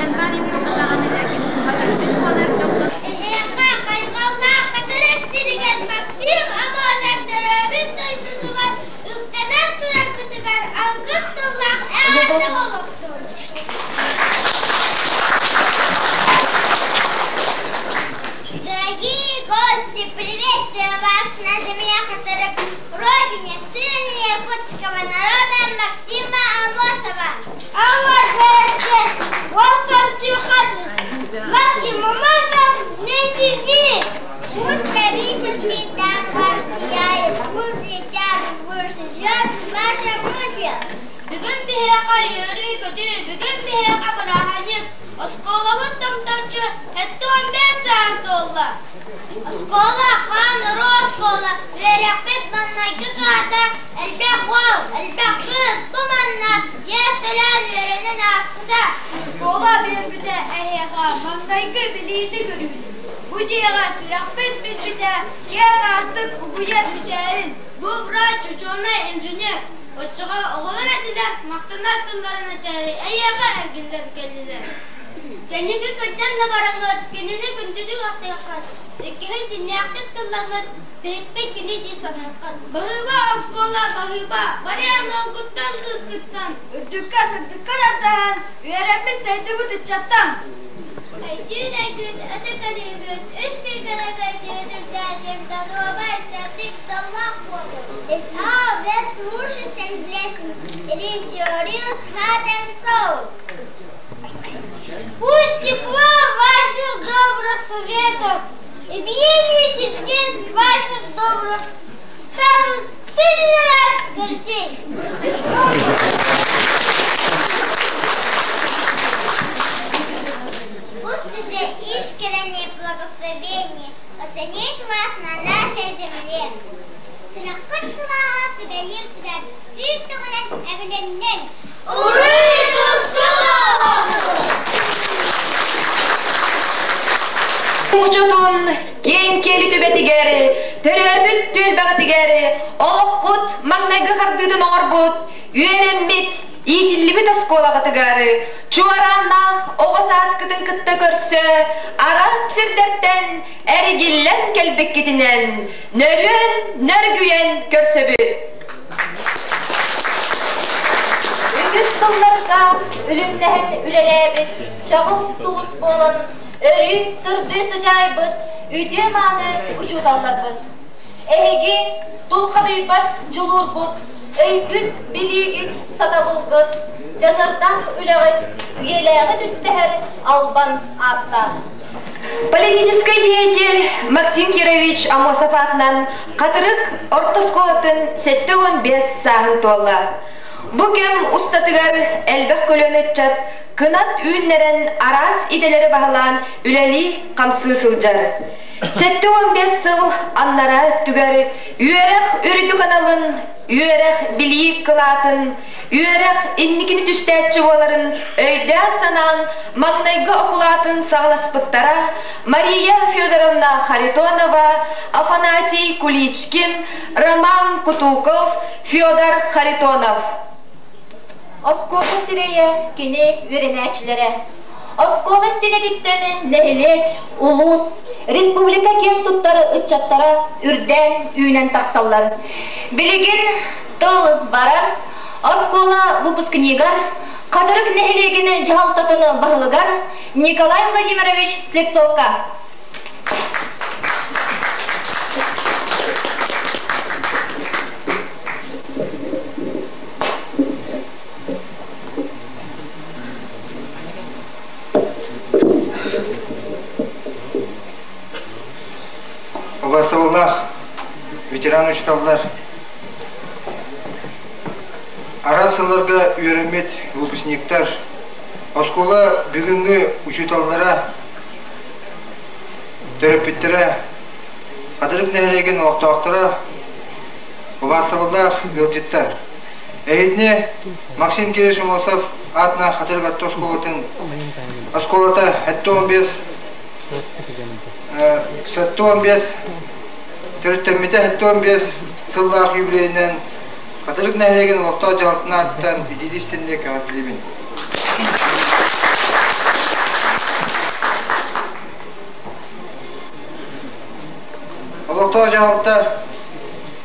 январь буолла даҕаны да кини куһа кэлбит буолар дьолтон Эһиэхэ хайҕаллаах Хатырык сиригэр Максим Аммосов төрөөбүт дойдутугар үктэнэн тураргытыгар алгыс тыллаах эҕэрдэ олохтун! Дорогие гости, приветствую вас на земле Хатырык, родине сыне якутского народа Максима Амосова. Our guests, welcome to Khatyrka. Максим Амосов native. Пусть правительский так ваш сияет, пусть летят выше звезд ваши мысли. Бүгүн биһиэхэ үөрүү-көтүү, бүгүн биһиэхэ бырааһынньык, оскуолабыт томточчу 75 сааһын туолла. Оскуола хаан уруу оскуола, үөрэхпит маҥнайгы кыһата, элбэх уол, элбэх кыыс бу манна иэс төлөөн үөрэнэн ааспыта. Оскуола биэрбитэ эһиэхэ маҥнайгы билиини-көрүүнү. Бу дьиэҕэ сүрэхпит билбитэ киэҥ аартык угуйар мичээрин. Бу врач, учуонай, инженер. Оччоҕо оҕолор этилэр, махтанар тылларын этээри эйиэхэ эргиллэн кэллилэр. Кэнники кырдьан да бараҥҥыт, кинини күндүтүк ахтыаххыт, иккиһин дьиҥнээхтик тыллаҥҥыт, биһиппит кини дии саныаххыт. Баһыыба оскуола, баһыыба, барыан уолгуттан, кыыскыттан. Үрдүккэ, сырдыкка тардыһан, үөрэммит сайдыбыт ыччаттан. Өйдүүн-өйгүт, ытык өлүүгүт, үс күн үрдээтин, доруобай, чэбдик, дьоллоох буолун. Let all best wishes and blessings reach your youth heart and soul. Пусть тепло ваших добрых советов и биение сердец ваших добрых станут в тысячу раз горчей. Пусть же искреннее благословение осенит вас на нашей земле. Сүрэххит сылааһа сүгэлиир сүтэр, сүүс төгүлэн эбилиннин! Уруй туску Мучутун киэҥ киэли түбэтигэр, төрөөбүт түөлбэҕитигэр олоххут маҥнайгы хардыытын оҥорбут, үөрэммит, иитиллибит оскуолаҕытыгар чуорааннаах оҕо сааскытын кытта көрсө араас сирдэртэн эргиллэн кэлбиккитинэн нөрүөн нөргүйэн көрсөбүт. Үгүс сылларга үлүмнэһэн үлэлээбит чаҕыл сулус буолан өрүү сырдыы сыдьаайбыт үтүө-мааны учууталларбыт. Эһиги тулхадыйбат дьулуурбут, өйгүт, билиигит, сатабылгыт, дьаныардаах үлэҕит үйэлээҕи түстэһэр албан ааттаах. Политическай деятель Максим Кирович Аммосов аатынан Хатырык орто оскуолатын 75 сааһын туолла. Бу кэм устатыгар элбэх көлүөнэ ыччат кынат үүннэрэн араас идэлэри баһылаан үлэлии-хамсыы сылдьар. 75 сыл аннараа өттүгэр үөрэх үрдүк аналын, үөрэх билии кылаатын, үөрэх инникини түстээччи буоларын өйдөөн-санаан маҥнайгы окулаатын саҕаласпыттара Мария Федоровна Харитонова, Афанасий Куличкин, Роман Кутуков, Федор Харитонов. Оскуола сирэйэ кини үөрэнээччилэрэ. Оскуола истинэтиттэн нэһилиэк, улуус, республика киэн туттар ыччаттара үрдээн үүнэн тахсаллар. Билигин тыл барар, оскуола выпускнигар, Хатырык нэһилиэгин дьаһалтатын баһылыгар Николай Владимирович Слепцовка. Убастабыллаах ветеран учууталлар, араас сылларга үөрэммит выпускниктар, оскуола бүгүҥҥү учууталлара, төрөппүттэрэ, Хатырык нэһилиэгин олохтоохторо, убаастабыллаах ыалдьыттар! Эһигини Максим Кириллович Аммосов аатынан Хатырык орто оскуолатын оскуолата 75 75 төрүттэммитэ 75 сыллаах юбилейинэн Хатырык нэһилиэгин олохтоох дьаһалтатын аатыттан итиитии истинник эҕэрдэлиибин. Олохтоох дьаһалта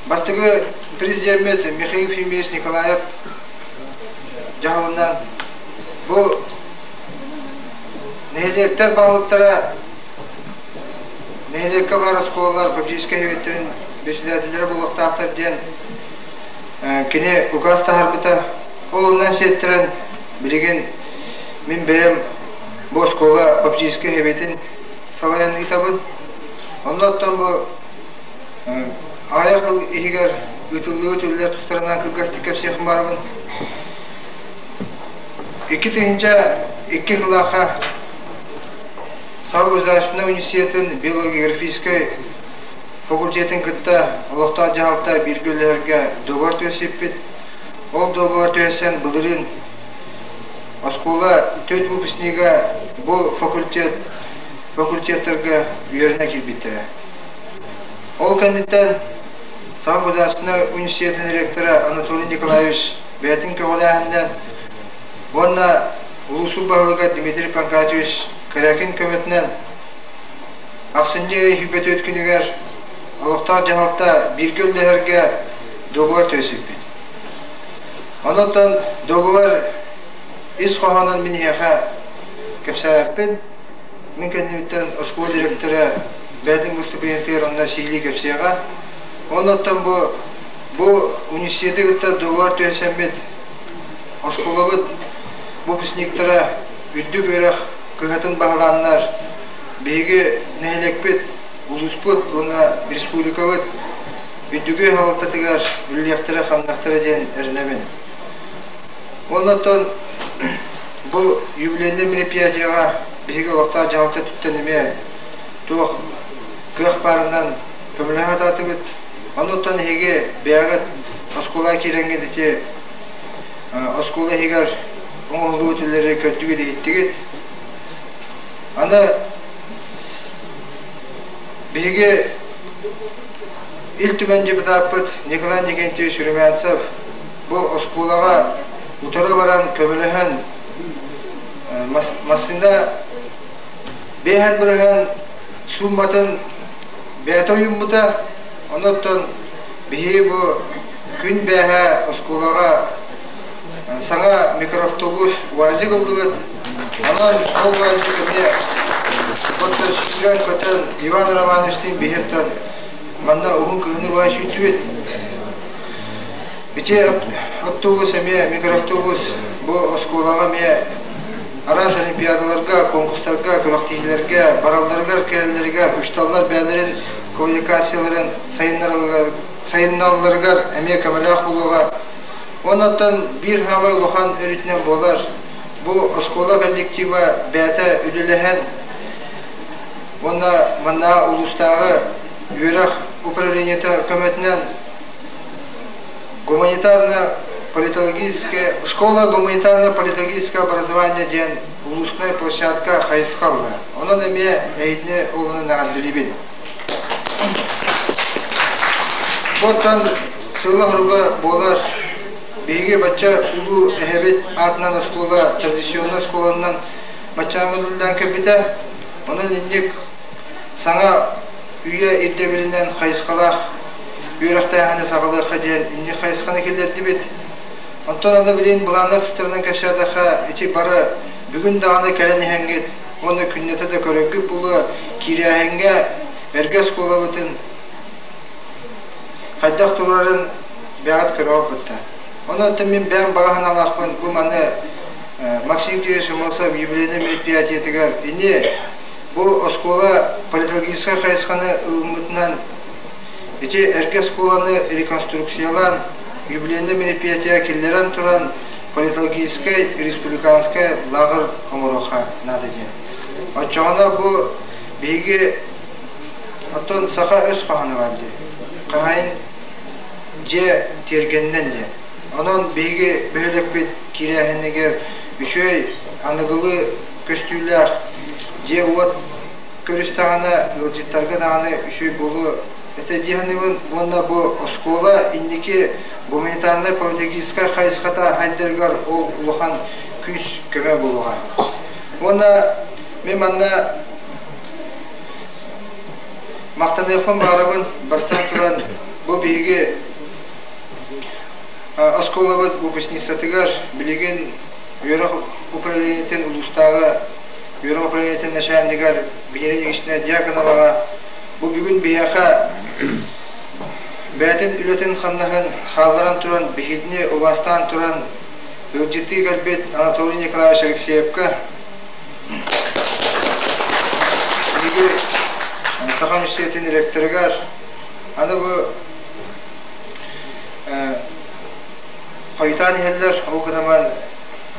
бастакы президеммит Михаил Ефимович Николаев дьаһалынан бу нэһилиэктэр баһылыктара нэһилиэккэ баар оскуолалар фактическай сэбиэттэрин председателлэрэ буолуохтаахтар диэн кини указ таһаарбыта. Ол онон сиэттэрэн билигин мин бэйэм бу оскуола фактическай сэбиэтин салайан ыытабын. Онно оттон бу аҕыйах ыл иһигэр ыытыллыбыт үлэлэр тустарынан кылгастык кэпсиэхпин баарбын. 2002 сыллаахха Саха государственнай университетын биологогеографическай факультетын кытта олохтоох дьаһалта бииргэ үлэлэһэргэ договор түһэрсиппит. Ол договор түһэрсэн былырыын оскуола төрт выпускнига бу факультет факультеттарга үөрэнэ киирбиттэрэ. Ол кэнниттэн Саха государственнай университетын ректора Анатолий Николаевич бэйэтин көҕүлээһининэн уонна улуусун баһылыга Дмитрий Панкратович Корякин көмөтүнэн ахсынньы ый 24 күнүгэр олохтоох дьаһалта бииргэ үлэлэһэргэ договор түһэрсиппит. Онон договор ис хоһоонун мин эһиэхэ кэпсээбэппин. Мин кэннибиттэн оскуола директора бэйэтин выступлениетыгар онно сиһилии кэпсиэҕэ. Оннуттан бу бу университеты кытта договор түһэрсэммит оскуолабыт выпускниктара үрдүк үөрэх кыһатын баһылааннар биһиги нэһилиэкпит, улууспут уонна республикабыт үрдүкү салалтатыгар үлэлиэхтэрэ-хамныахтара диэн эрэнэбин. Оннуттан бу юбилейнай мероприятиеҕа биһиги олохтоох дьаһалта өттүттэн эмиэ туох кыах баарынан көмөлөһө сатаатыбыт. Оннуттан эһиги бэйэҕит оскуолаҕа киирэҥҥит ити оскуола иһигэр оҥоһуллубут үлэлэри көрдүгүт-иһиттигит. Аны биһиги Ил Түмэн депутаппыт Николай Никитич Румянцев бу оскуолаҕа утары баран көмөлөһөн массыына биэһэн бырыһыан суумматын бэйэтэ уйуммута. Онон биһиги бу күн бээһэ оскуолаҕа саҥа микроавтобус УАЗик ыллыбыт. Онон ол УАЗик эмиэ сүүрэн-көтөн Иван Романовичтыын биһиэттэн манна уһун кыһыны быһа сүүрдүбүт. Ити автобус эмиэ микроавтобус бу оскуолаҕа эмиэ араас олимпиадаларга, конкурстарга, күрэхтэһиилэргэ баралларыгар, кэлэллэригэр учууталлар бэйэлэрин квалификацияларын сайынналларыгар эмиэ көмөлөөх буолуоҕа. Оннуттан биир саамай улахан өрүтүнэн буолар, бу оскуола коллектива бэйэтэ үлэлэһэн уонна манна улуустааҕы үөрэх управлениета көмөтүнэн гуманитарно-политологическая школа гуманитарно-политологическое образование диэн улуусной площадка хайысха ылла. Онон эмиэ эйитини олунун эҕэрдэлиибин. Оттон сыла-хоруга буолар биһиги бачча улуу эһэбит аатынан оскуола традиционнай оскуоланан баччааҥҥа үлэлээн кэлбитэ. Онон инник саҥа үйэ ирдэбилинэн хайысхалаах үөрэхтээһини саҕалыахха диэн инник хайысханы киллэрдибит. Онтон аны билигин былааннар тустарынан кэпсээтэххэ, ити бары бүгүн даҕаны кэлэн иһэҥҥит уонна күннэтэ да көрөргүт буолуо, киирээһиҥҥэ эргэ оскуолабытын хайдах турарын бэйэҕит көрөҕүт кытта. Онон мин бэйэм баҕа санаалаахпын бу маны Максим Кириллович Аммосов юбилейнай мероприятиетыгар ини бу оскуола политологическай хайысханы ылыммытынан. Ити эргэ оскуоланы реконструкциялаан, юбилейнай мероприятие киллэрэн туран, политологическай республиканскай лааҕыр оҥоруохха наада диэн. Оччоҕуна бу биһиги оттон саха өс хоһооно баар дии. Хаһайын дьиэ тиэргэнинэн диэн. Онон биһиги бөһүөлэкпит киирээһинигэр үчүгэй аныгылыы көстүүлээх дьиэ-уот көрүстэҕинэ ыалдьыттарга даҕаны үчүгэй буолуо этэ дии саныыбын уонна бу оскуола инники гуманитарнай политическай хайысхата сайдарыгар ол улахан күүс көмө буолуоҕа. Уонна мин манна махтаныахпын баҕарабын бастаан туран бу биһиги оскуолабыт выпускницатыгар билигин үөрэх управлениетын улуустааҕы үөрэх управлениетын начальнигар Венера Ильинична Дьяконоваҕа бу бүгүн биһиэхэ бэйэтин үлэтин-хамнаһын хаалларан туран биһигини убаастаан туран ыалдьыттыы кэлбит Анатолий Николаевич Алексеевка биһиги Саха университетын ректорыгар аны бу хойутаан иһэллэр ол гынан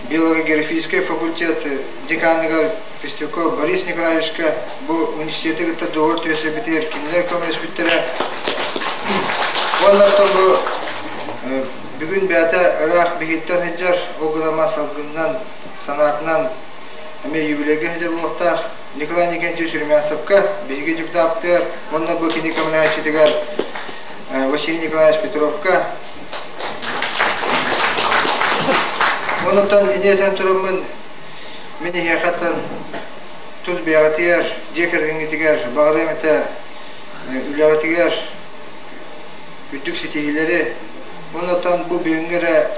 биологогеографическай факультет деканыгар Пестюков Борис Николаевичка бу университеты кытта договор түһэрсибитигэр кинилэр көмөлөспүттэрэ. Уонна оттон бу бүгүн бэйэтэ ыраах биһиттэн сылдьар, ол гынан салгынынан, санаатынан эмиэ юбилейга сылдьар буолуохтаах Николай Николаевич Румянцевка, биһиги дьуктаабытыгар уонна бу кини көмөлөһөөччүтүгэр Василий Николаевич Петровка. Онуттан ини этэн тураммын мин эһиэхэттэн тус бэйэҕитигэр, дьиэ кэргэҥҥитигэр баҕарыам этэ үлэҕитигэр үрдүк ситиһиилэри уонна бу бүгүҥҥү эрэ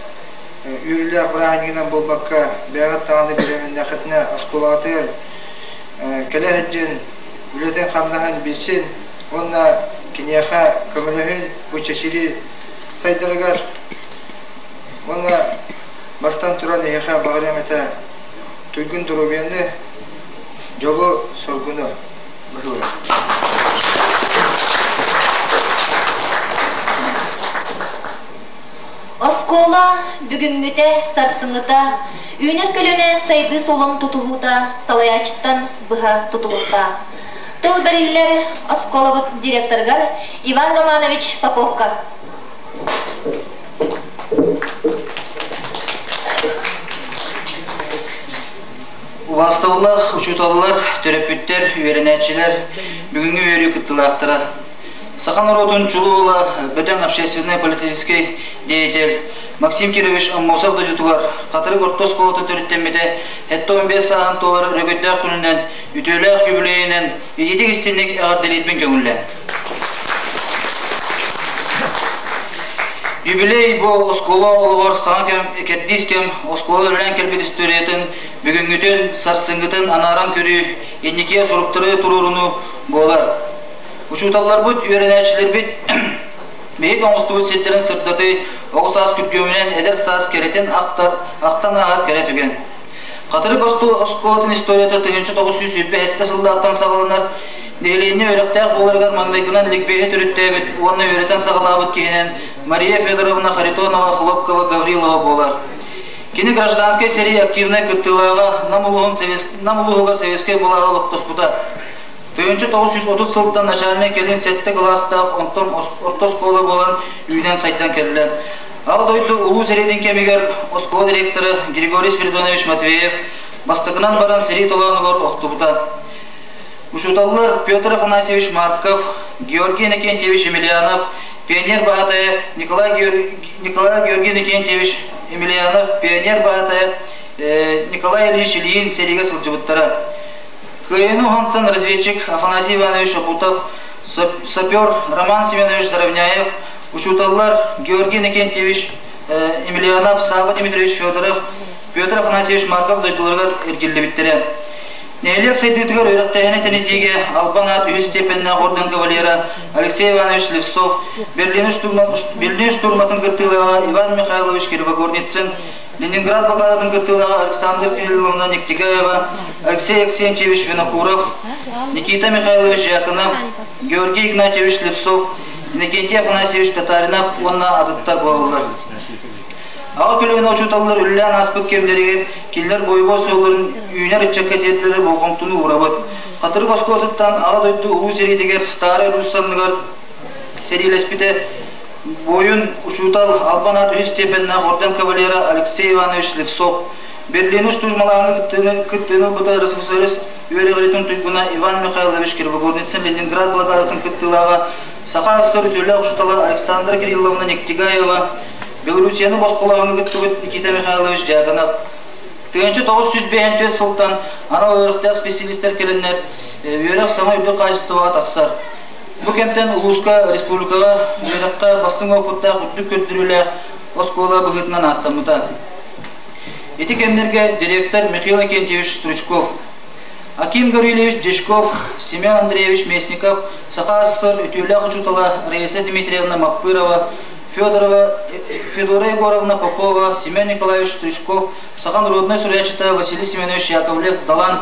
үөрүүлээх бырааһынньыгынан буолбакка, бэйэҕит даҕаны бириэмэннээххитинэ оскуолаҕытыгар кэлэ сылдьын, үлэтин-хамнаһын билсин уонна киниэхэ көмөлөһүн бу чэчирии сайдарыгар уонна бастан туран эһиэхэ баҕарыам этэ туйгун доруобуйаны, дьолу-соргуну быһыылаах. Оскуола бүгүҥҥүтэ, сарсыҥҥыта, үүнэр көлүөнэ сайдыы суолун тутуһуута салайааччыттан быһа тутулуктаах. Тыл бэриллэр оскуолабыт директорыгар Иван Романович Поповка. Убаастабыллаах учууталлар, төрөппүттэр, үөрэнээччилэр, бүгүҥҥү үөрүү кыттыылаахтара. Саха норуотун чулуу уола, бөдөҥ общественнай-политическай деятель Максим Кирович Аммосов дойдутугар Хатырык орто оскуолата төрүттэммитэ 75 сааһын туолар өрөгөйдөөх күнүнэн, үтүөлээх юбилейинэн итиитик-истинник эҕэрдэлиирбин көҥүллээн. Юбилей бу оскуола олоҕор саҥа кэм, кэрдиис кэм оскуола үлэлээн кэлбит историятын бүгүҥҥүтүн, сарсыҥҥытын анааран көрүү, инникигэ соруктары туруорунуу буолар. Учууталларбыт, үөрэнээччилэрбит биһик оҥостубут сирдэрин сырдатыы, оҕо саас күргүөмүнэн эдэр саас кэрэтин ахтар, ахтан ааһар кэрэ түгэн. Хатырык оскуолатын историята 1927 сыллаахтан саҕаланар. Нэһилиэнньэ үөрэхтээх буоларыгар маҥнайгынан ликбеһи төрүттээбит уонна үөрэтэн саҕалаабыт киһинэн Мария Федоровна Харитонова Хлопкова Гаврилова буолар. Кини гражданскай сэрии активнай кыттыылааҕа Нам улууһун Нам улууһугар советскай былааҕы олохтоспута. 1930 сылтан начальнай кэлин сэттэ кылаастаах, онтон орто оскуола буолан үүнэн-сайдан кэллэ. Аҕа дойду Улуу сэриитин кэмигэр оскуола директора Григорий Спиридонович Матвеев бастакынан баран сэрии толоонугар охтубута. Учууталлар Петр Афанасьевич Марков, Георгий Иннокентьевич Емельянов, пионер баһаатайа Николай, Николай Георгий Иннокентьевич Емельянов, пионер баһаатайа Николай Ильич Ильин сэриигэ сылдьыбыттара. Кыайыыны уһантан разведчик Афанасий Иванович Шапутов, сапер Роман Семенович Заровняев, учууталлар Георгий Иннокентьевич Емельянов, Савва Дмитриевич Федоров, Петр Афанасьевич Марков дойдуларыгар эргиллибиттэрэ. Нэһилиэк сайдыытыгар үөрэхтээһини тэнитиигэ Албан аат үһүс степеннээх орден кавалера Алексей Иванович Слепцов, Берлин штурматын кыттыылааҕа Иван Михайлович Кривогорницын, Ленинград блокадатын кыттыылааҕа Александр Кирилловна Нектигаева, Алексей Аксентьевич Винокуров, Никита Михайлович Дьяконов, Георгий Игнатьевич Слепцов, Иннокентий Афанасьевич Татаринов уонна атыттар буолаллар. Аҕа көлүөнэ учууталлар үлэлээн ааспыт кэмнэригэр кинилэр бойобуой суолларын үүнэр ыччакка тиэрдэллэрэ болҕомтону уурабыт. Хатырык оскуолатыттан Аҕа дойду Улуу сэриитигэр Старай Русь санныгар сэриилэспитэ буойун учуутал Албан аат үһүс степеннээх орден кавалера Алексей Иванович Слепцов, Берлини штурмалааһыҥҥа кыттыыны ылбыта РСФСР үөрэҕиритин туйгуна Иван Михайлович Кривогорницын Ленинград блокадатын кыттыылааҕа Саха АССР үтүөлээх учуутала Александра Кирилловна Нектигаева, Белоруссияны босхолооһуҥҥа кыттыбыт Никита Михайлович Дьяконов. 1954 сылтан анал үөрэхтээх специалистар кэлэннэр үөрэх саҥа үрдүк хаачыстыбаҕа тахсар. Бу кэмтэн улууска, республикаҕа үөрэххэ бастыҥ уопуттаах үрдүк көрдөрүүлээх оскуола быһыытынан ааттаммыта. Ити кэмнэргэ директор Михаил Акентьевич Стручков, Аким Гаврильевич Дежков, Семен Андреевич Местников, Саха АССР үтүөлээх учуутала Раиса Дмитриевна Маппырова, Федорова, Федора Егоровна Попова, Семен Николаевич Стручков, Саха народнай суруйааччыта Василий Семенович Яковлев Далан,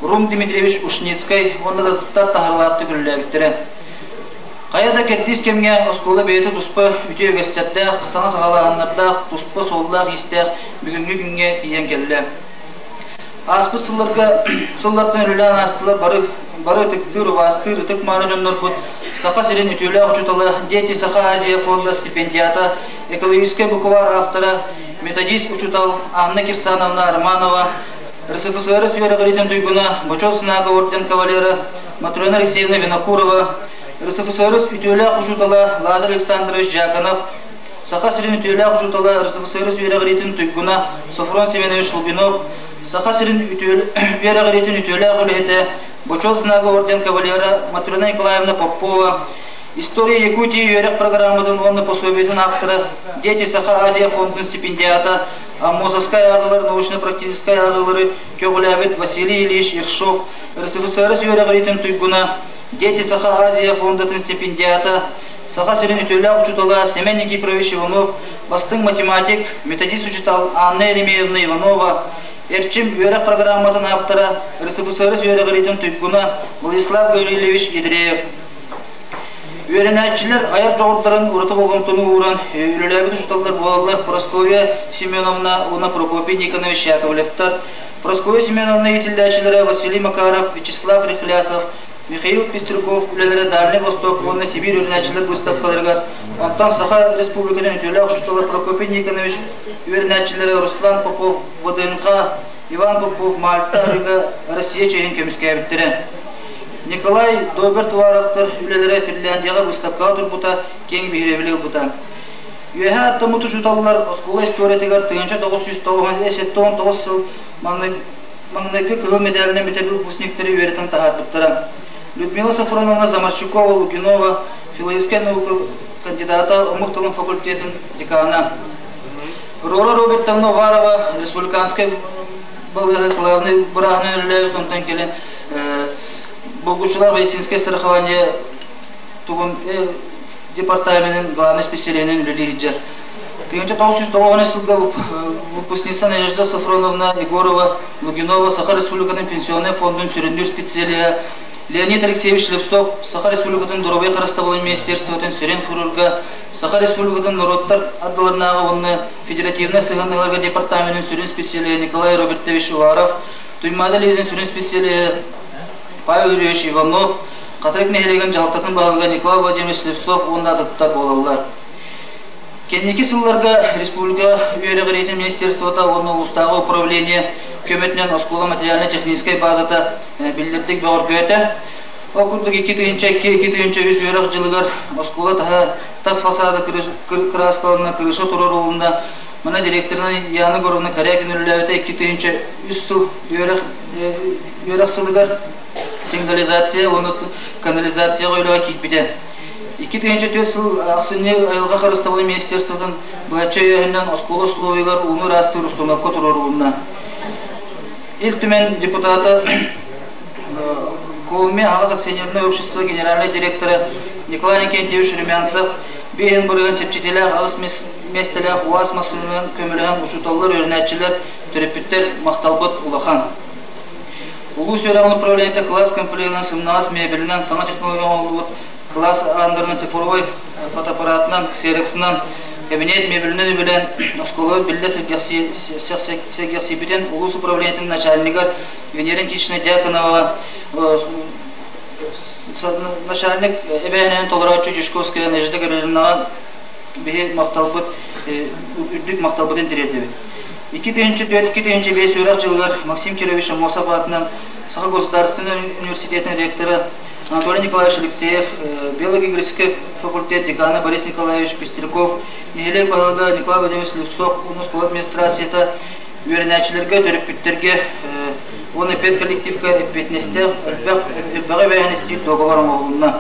Рум Дмитриевич Ушницкай уонна да атыттар таһаарыылаахтык үлэлээбиттэрэ. Хайа да кэрдиис кэмҥэ оскуола бэйэтэ туспа үтүө үгэстэрдээх, саҥа саҕалааһыннардаах, туспа суоллаах-иистээх бүгүҥҥү күҥҥэ тиийэн кэллэ. Ааспыт сылларга сыллартан үлэлээн аастылар бары бары ытыктыыр, убаастыыр ытык-мааны дьоннорбут Саха сирин үтүөлээх учуутала, Дети Саха Азия фонда стипендиата, экологическай букваар автора, методист учуутал Анна Кирсановна Романова, РСФСР үөрэҕириитин туйгуна Бочуот Знага орден кавалера Матрена Алексеевна Винокурова, РСФСР үтүөлээх учуутала Лазарь Александрович Дьяконов, Саха сирин үтүөлээх учуутала РСФСР үөрэҕириитин туйгуна Софрон Семенович Лугинов, Саха сирин үөрэҕириитин үтүөлээх үлэһитэ Бочуот Знага орден кавалера Матрена Николаевна Попова, История Якутии үөрэх программатын уонна пособиетын автора, Дети Саха Азия фондун стипендиата, Аммосовскай ааҕыылар научно-практическай ааҕыылары көҕүлээбит Василий Ильич Ершов, РСФСР үөрэҕириитин туйгуна, Дети Саха Азия фондатын стипендиата, Саха сирин үтүөлээх учуутала Семен Никифорович Иванов, бастыҥ математик, методист учуутал Анна Еремеевна Иванова, Эрчим үөрэх программатын автора, РСФСР үөрэҕириитин туйгуна Владислав Гаврильевич Ядреев. Үөрэнээччилэр айар дьоҕурдарын ураты болҕомтону ууран үлэлээбит учууталлар буолаллар Прасковья Семеновна уонна Прокопий Никонович Яковлевтар, Прасковья Семеновна иитиллээччилэрэ Василий Макаров, Вячеслав Рехлясов, Михаил Пестряков үлэлэрэ Дальнай Восток уонна Сибиир үөрэнээччилэр быыстапкаларыгар, онтон Саха Республикатын үтүөлээх учуутала Прокопий Никонович үөрэнээччилэрэ Руслан Попов, ВДНХ, Иван Попов, Мальта арыыга Россия чиэһин көмүскээбиттэрэ. Николай Доберт Уваровтар үлэлэрэ Финляндияҕа быыстапкаҕа турбута киэҥ биһирэбили ылбыта. Үөһээ аттаммыт учууталлар оскуола историятыгар 1999 сыл маҥнайгы кыһыл медалынан бүтэрбит выпускниктары үөрэтэн таһаарбыттара. Людмила Софроновна Замарчукова Лугинова, филологическай наука кандидата, омук тылын факультетын декана. Рора Робертовна Уварова, республиканскай балыыһа главный бырааһынан үлэлээбит, онтон кэлин Булгуччулаах медицинское страхование тугун департаменын главный специалиһинэн үлэлии сылдьар. 1990 сылга выпускница Надежда Софроновна Егорова Лугинова Саха Республикатын пенсионнай фондун сүрүннүүр специалиһа Леонид Алексеевич Слепцов Саха Республикатын доруобуйа харыстабылын министерствотын сүрүн хирурга Саха Республикатын норуоттар ардыларынааҕы уонна федеративнай сыһыаннаһыыларга департаменын сүрүн специалиһа Николай Робертович Уваров Туймаада Лизин сүрүн специалиһа Павел Юрьевич Иванов, Хатырык нэһилиэгин дьаһалтатын баһылыга Николай Владимирович Слепцов уонна атыттар буолаллар. Кэнники сылларга республика үөрэҕириитин министерствота уонна улуустааҕы управление көмөтүнэн оскуола материально-техническэй базата биллэрдик бөҕөргөөтө. Ол курдук 2002-2003 үөрэх дьылыгар оскуола таһа тас фасада кырааскаланна, крыша туруорулунна, Манна директорынан Яна Егоровна Корякина үлэлээбитэ 2003 сыл үөрэх үөрэх сылыгар сигнализация уонна канализацияҕа үлэҕэ киирбитэ. 2004 сыл ахсынньы айылҕа харыстабылын министерствотын быһаччы өйөөһүнүнэн оскуола условиятыгар ууну ыраастыыр установка туруорулунна. Ил Түмэн депутата Колми аһаҕас акционерное общество генеральнай директора Николай Никентьевич Румянцев биэһин бырыһын чэпчэтиилээх аҕыс миэстэлээх УАЗ массыынанан көмөлөһөн учууталлар, үөрэнээччилэр, төрөппүттэр махталбыт улахан. Улуус үөрэҕин управлениета кылаас комплегынан сымнаҕас мебелинэн саҥа технология оҥоһуллубут. Кылаас ааннарынан цифровой фотоаппаратынан, ксероксынан, кабинет мебелинэн үбүлээн оскуолабыт биллэ сэргэхсийбитин улуус управлениетын начальнигар Венера Никитична Дьяконова, начальник эбээнэһин толорооччу Дьячковская Надежда Гаврильевнаҕа биһи махталбыт үрдүк махталбытын тириэрдэбит. 2004-2005 үөрэх дьылыгар Максим Кирович Аммосов аатынан Саха государственнай университетын ректора Анатолий Николаевич Алексеев, биологическай факультет декана Борис Николаевич Пестряков, нэһилиэк баһылыга Николай Владимирович Слепцов уонна оскуола администрацията үөрэнээччилэргэ, төрөппүттэргэ уонна педколлективка эппиэтинэстээх элбэх элбэҕи эбээһинэстиир дуогабар оҥоһулунна.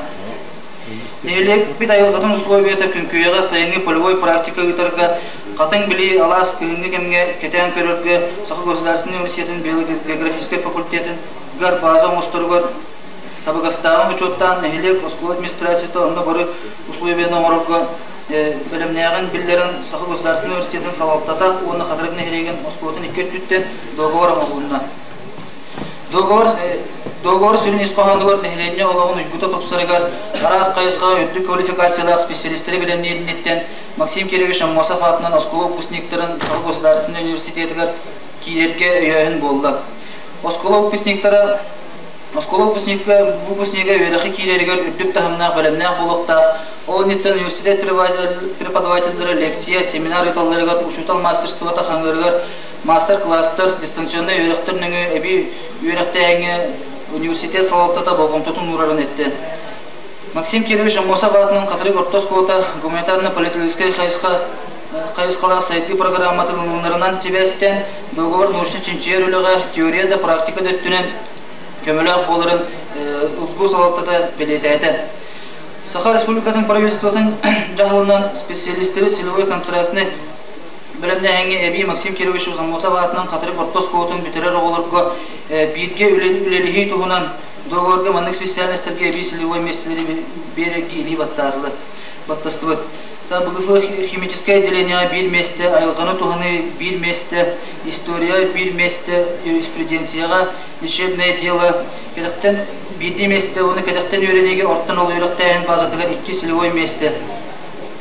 Нэһилиэкпит айылҕатын условията Күҥкүйэҕэ сайыҥҥы полевой практика ыытарга, хатыҥ билии алаас кыһыҥҥы кэмҥэ кэтээн көрөргө Саха государственнай университетын биографическай факультетыгар бааза оҥосторугар табыгастааҕын учуоттаан нэһилиэк оскуола администрацията онно бары условияны оҥорорго бэлэмнээҕин биллэрэн Саха государственнай университетын салалтата уонна Хатырык нэһилиэгин оскуолатын икки өттүттэн договор оҥоһулунна. Договор, договор сүрүн ис хоһоонугар нэһилиэнньэ олоҕун уйгута тупсарыгар араас хайысхаҕа үрдүк квалификациялаах специалистары бэлэмниир Максим Кирович Аммосов аатынан оскуола выпускниктарын Саха государственнай университетыгар киирэргэ өйөөһүн буолла. Оскуола выпускниктара Оскуола выпускнига выпускнига үөрэххэ киирэригэр үрдүк таһымнаах бэлэмнээх буолуохтаах. Ол инниттэн университет преподавателлэрэ лекция, семинар ыыталларыгар, учуутал мастерствота хаҥыырыгар маастар-кылаастар, дистанционнай үөрэхтэр нөҥүө эбии үөрэхтээһиҥҥэ университет салалтата болҕомтотун уурарын эттэ. Максим Кирович Аммосов аатынан Хатырык орто оскуолата гуманитарно-политическай хайысха хайысхалаах сайдыы программатын ылынарынан сибээстээн, договор научно-чинчийэр үлэҕэ теория да практика да өттүнэн көмөлөөх буоларын УСГУ салалтата бэлиэтээтэ. Саха Республикатын правительствотын дьаһалынан специалистеры целевой контрактны бэлэмнээһиҥҥэ эбии Максим Кирович Аммосов аатынан Хатырык орто оскуолатын бүтэрэр оҕолорго бииргэ үлэлэһии туһунан договорга маннык специальностарга эбии целевой миэстэлэри биэрэргэ илии баттаатылар баттастыбыт. БГФ химическэй отделениеҕа биир миэстэ, айылҕаны туһаныы биир миэстэ, история биир миэстэ, юриспруденцияҕа лечебное дело кэтэхтэн биирдии миэстэ уонна кэтэхтэн үөрэниигэ ортон ол үөрэхтээһин базатыгар икки целевой миэстэ.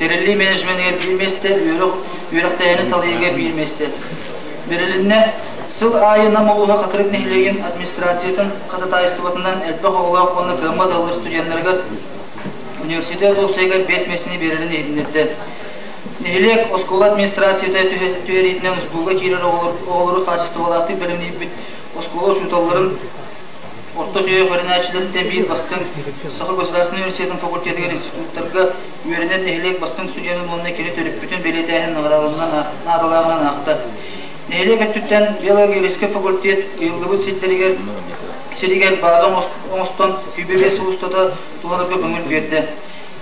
Тэриллии менеджменигэр биир миэстэ, үөрэх үөрэхтээһини салайыыга биир миэстэ. Бэрилиннэ сыл аайы Нам улууһа Хатырык нэһилиэгин администрациятын хататаайыстыбатынан элбэх оҕолоох уонна кыаммат ыаллар студеннарыгар университет уопсайыгар биэс миэстэни биэрэрин иһитиннэрдэ. Нэһилиэк оскуола администрацията түһэриитинэн УСГУга киирэр оҕолору хаачыстыбалаахтык бэлэмниирбит оскуола учууталларын орто сүһүөх үөрэнээччилэриттэн биир бастыҥ Саха государственнай университетын факультетыгар институттарга үөрэнэр нэһилиэк бастыҥ студенын уонна кини төрөппүтүн бэлиэтээһин наадалааҕынан аахта. Нэһилиэк өттүттэн биологическай факультет ыйыллыбыт сирдэригэр сиригэр бааза оҥостон 25 сыл устата туһанарга көҥүл биэрдэ.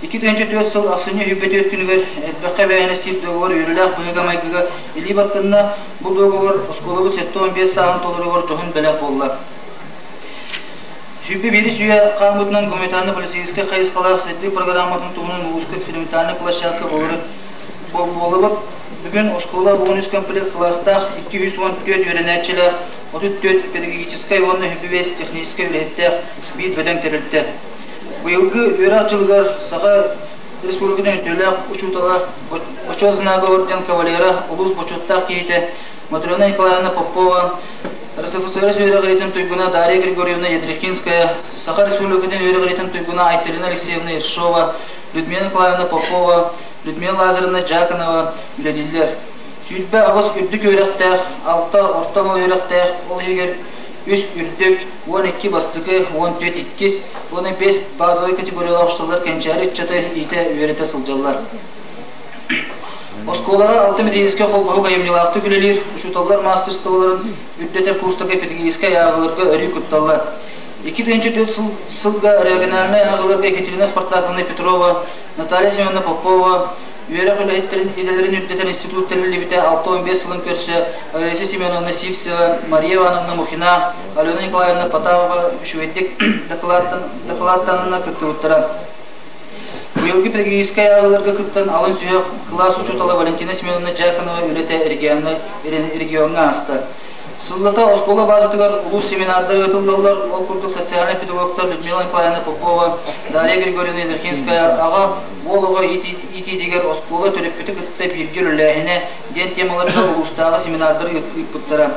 2004 сыл ахсынньы 24 күнүгэр элбэххэ эбээһинэстиир договор үөрүүлээх быһыыга-майгыга илии баттанна. Бу договор оскуолабыт 75 сааһын толоругар дьоһун бэлэх буолла. 21 үйэ хаамыытынан гуманитарно-политическай хайысхалаах сайдыы программатын туһунан улууска экспериментальнай площадка буолары буоллубут. Бүгүн оскуола 13 комплект кылаастаах 214 үөрэнээччилээх, 34 педагогическай уонна 25 техническэй үлэһиттээх биир бөдөҥ тэрилтэ. Быйылгы үөрэх дьылыгар Саха Республикатын үтүөлээх учуутала, Бочуот знага орден кавалера, улуус бочуоттаах киһитэ Матрена Николаевна Попова, РСФСР үөрэҕириитин туйгуна Дарья Григорьевна Ядрихинская, Саха Республикатын үөрэҕириитин туйгуна Айталина Алексеевна Ершова, Людмила Николаевна Попова, Людмила Лазаревна Дьяконова үлэлииллэр. 28 үрдүк үөрэхтээх, алта орто анал үөрэхтээх, ол иһигэр үс үрдүк, 12 бастакы, 14 иккис уонна биэс базовай категориялаах учууталлар кэнчээри ыччаты иитэ-үөрэтэ сылдьаллар. Оскуолаҕа алта методическай холбоһук айымньылаахтык үлэлиир, учууталлар маастарыстыбаларын үрдэтэр курстарга педагогическай ааҕыыларга өрүү кытталлар. 2004 сылга региональнай ааҕыыларга Екатерина Спартаковна Петрова, Наталья Семеновна Попова, үөрэх үлэһиттэрин идэлэрин үрдэтэр институт тэриллибитэ 65 сылын көрсө Олеся Семеновна Сивцева, Мария Ивановна Мухина, Алена Николаевна Потапова үчүгэйдик дакылааттананнар кыттыбыттара. Быйылгы педагогическай ааҕыыларга кыттан алын сүһүөх кылаас учуутала Валентина Семеновна Дьяконова үлэтэ регионҥа ааста. Сыллата оскуола баазатыгар улуус семинардар ыытыллаллар. Ол курдук социальнай педагогтар Людмила Николаевна Попова, Дарья Григорьевна Верхинская аҕа уол оҕо иитиитигэр оскуола төрөппүтү кытта бииргэ үлэлээһинэ диэн темаларга улуустааҕы семинардары ыыппыттара.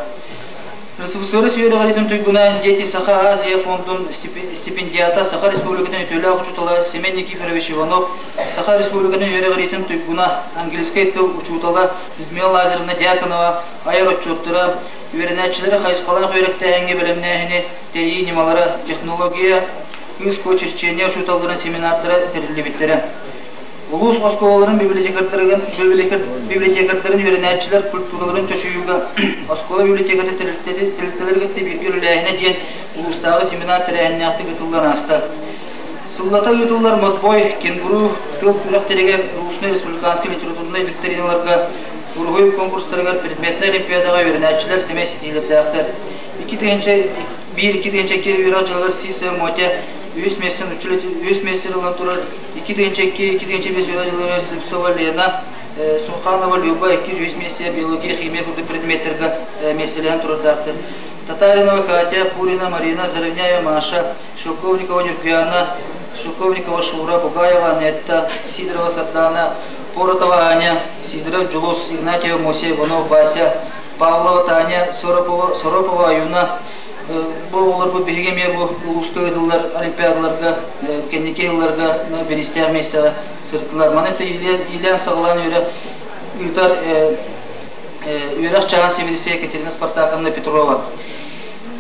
РСФСР үөрэҕириитин туйгуна Дети Саха Азия фондун стипендиата Саха Республикатын үтүөлээх учуутала Семен Никифорович Иванов, Саха Республикатын үөрэҕириитин туйгуна, английскай тыл учуутала Людмила Лазаревна Дьяконова айар отчуоттара, үөрэнээччилэри хайысхалаах үөрэхтээһиҥҥэ бэлэмнээһини тэрийии ньымалара, технология, кыыс куо черчение учууталларын семинардара тэриллибиттэрэ. Улуус оскуолаларын библиотекардарын үөрэнээччилэр культураларын чочуйууга оскуола библиотеката тэрилтэлэри кытта бииргэ үлэлээһинэ диэн улуустааҕы семинар тэрээһиннээхтик ыытыллан ааста. Сыллата ыытыллар Модбой, Кенгуру тыл күрэхтэригэр, Русный республиканский литературнай викториналарга, уруһуй конкурстарыгар предметнэй олимпиадаҕа үөрэнээччилэр сэмэй ситиилэрдээхтэр. 2001-2002 үөрэх дьылыгар СИС Мотя үһүс миэстэн үһүс миэстэ ылан турар 2002-2005 үөрэх дьылыгар Слепцова Лена, Суханова Люба 2-3 миэстэ биология, химия курдук предметтергэ миэстэлэһэн турардаахтар. Татаринова Катя, Пурина Марина, Заровняева Маша, Шелковникова Нюрбиана, Шелковникова Шура, Бугаева Анетта, Сидорова Сардана, Поротова Аня, Сидоров Джулус, Игнатьева Муся, Иванов Вася, Павлова Таня, Соропова, Соропова Аюна, бу оҕолорбут биһиги эмиэ бу улууска ыытыллар олимпиадаларга, кэнники сылларга бириистээх миэстэҕэ сырыттылар. Маны иилээн-саҕалаан үөрэх ыытар үөрэх чааһын сэбиэдиссэйэ Екатерина Спартаковна Петрова.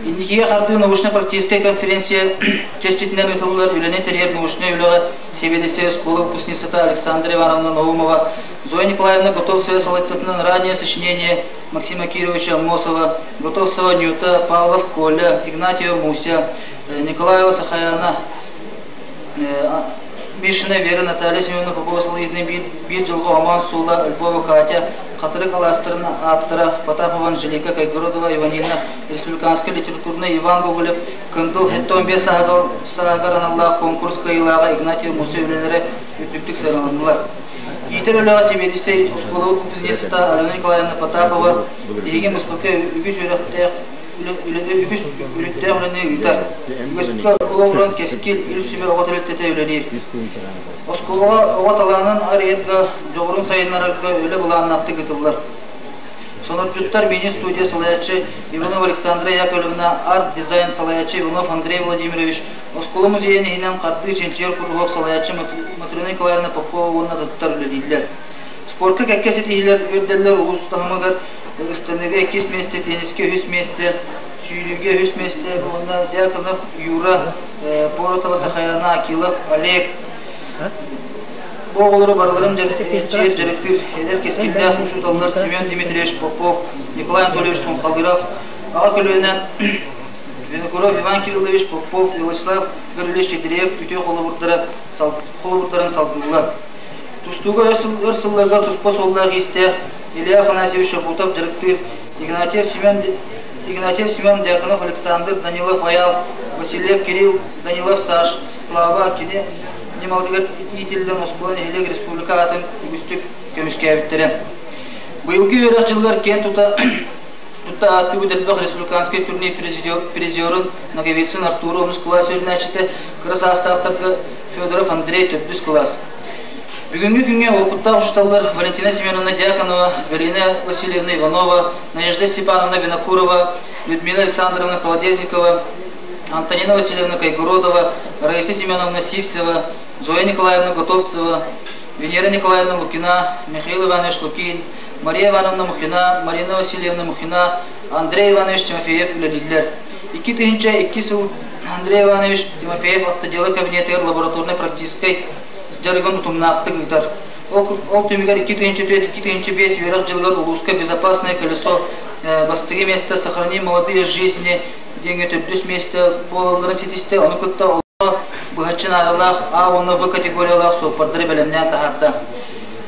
Инникигэ хардыы научно-практическай конференция чэрчитинэн ыытыллар үлэни тэрийэр научнай үлэҕэ сэбиэдиссэй оскуола выпускницата Александра Ивановна Наумова, Зоя Николаевна Готовцева салайтатынан раннее сочинение Максима Кировича Аммосова, Готовцева Нюта, Павлов Коля, Игнатьева Муся, Николаева Сахаяна, Мишина Вера, Наталья Семеновна Попова салайыытынан биир дьылга Омоон Сула, Львова Катя, Хатырык алаастарын ааптара Потапова Анжелика Кайгородова Иванина, республиканскай литературнай Иван Гоголев, Кындыл 75 сааһыгар аналлаах конкурс кыайыылааҕа Игнатьев Муса үлэлэрэ үрдүктүк сыаналаннылар. Иитэр үлэҕэ сэбиэдиссэй оскуола выпускница Алена Николаевна Потапова биһиги Москвака үгүс үөрэхтээх үгүс үлүттээх үлэни ыытар. Үгэскэ олоҕуран Кэскил Ил Сүбэ оҕо тэрилтэтэ үлэлиир. Оскуолаҕа оҕо талаанын арыйарга, дьоҕурун сайыннарарга үлэ былааннаахтык ыытыллар. Сонордьуттар мини-студия салайааччы Иванова Александра Яковлевна, арт-дизайн салайааччы Иванов Андрей Владимирович, оскуола музейын иһинэн хардыы чинчийэр куруһуок салайааччы Матрена Николаевна Попова уонна атыттар үлэлииллэр. Спорка кэккэ ситиһиилэр үрдэллэр улуус таһымыгар ыстаныыга иккис миэстэ, теннискэ үһүс миэстэ, сүүрүүгэ үһүс миэстэ уонна Дьяконов Юра, Поротова Сахаяна, Акилов Олег. Бу оҕолору барыларын чинчийэр дьарыктыыр эдэр кэскиллээх учууталлар Семен Дмитриевич Попов, Николай Анатольевич Сунхалыров, аҕа көлүөнэ Винокуров Иван Кириллович Попов, Вячеслав Гаврильевич Ядреев үтүө холобурдара холобурдарын салгыыллар. Тустууга өр сылларга туспа суоллаах-иистээх Илья Афанасьевич Шапутов дьарыктыыр Игнатьев Семен Игнатьев Семен Дьяконов Александр Данилов Айаал Васильев Кирилл Данилов Саш Слава кини ньымалатыгар иитиллэн оскуола нэһилиэк республика аатын үгүстүк көмүскээбиттэрэ. Быйылгы үөрэх дьылыгар киэн тута тутта ааттыыбыт элбэх республиканскай турнир призерун Ноговицын Артуру онус кылаас үөрэнээччитэ кыра саастаахтарга Федоров Андрей төрдүс кылаас. Бүгүҥҥү күҥҥэ уопуттаах учууталлар Валентина Семеновна Дьяконова, Галина Васильевна Иванова, Надежда Степановна Винокурова, Людмила Александровна Колодезникова, Антонина Васильевна Кайгородова, Раиса Семеновна Сивцева, Зоя Николаевна Готовцева, Венера Николаевна Лукина, Михаил Иванович Лукин, Мария Ивановна Мухина, Марина Васильевна Мухина, Андрей Иванович Тимофеев үлэлииллэр. 2002 сыл Андрей Иванович Тимофеев автодела кабинетыгар лабораторнай-практическай дьарыгын утумнаахтык ыытар. Ол түмүгэр 2004-2005 үөрэх дьылыгар улууска «Безопасное колесо» бастакы миэстэ «Сохрани молодые жизни» диэҥҥэ төрдүс миэстэ буолалларын ситистэ. Ону кытта олоххо быһаччы наадалаах А уонна В категориялаах суоппардары бэлэмнээн таһаарда.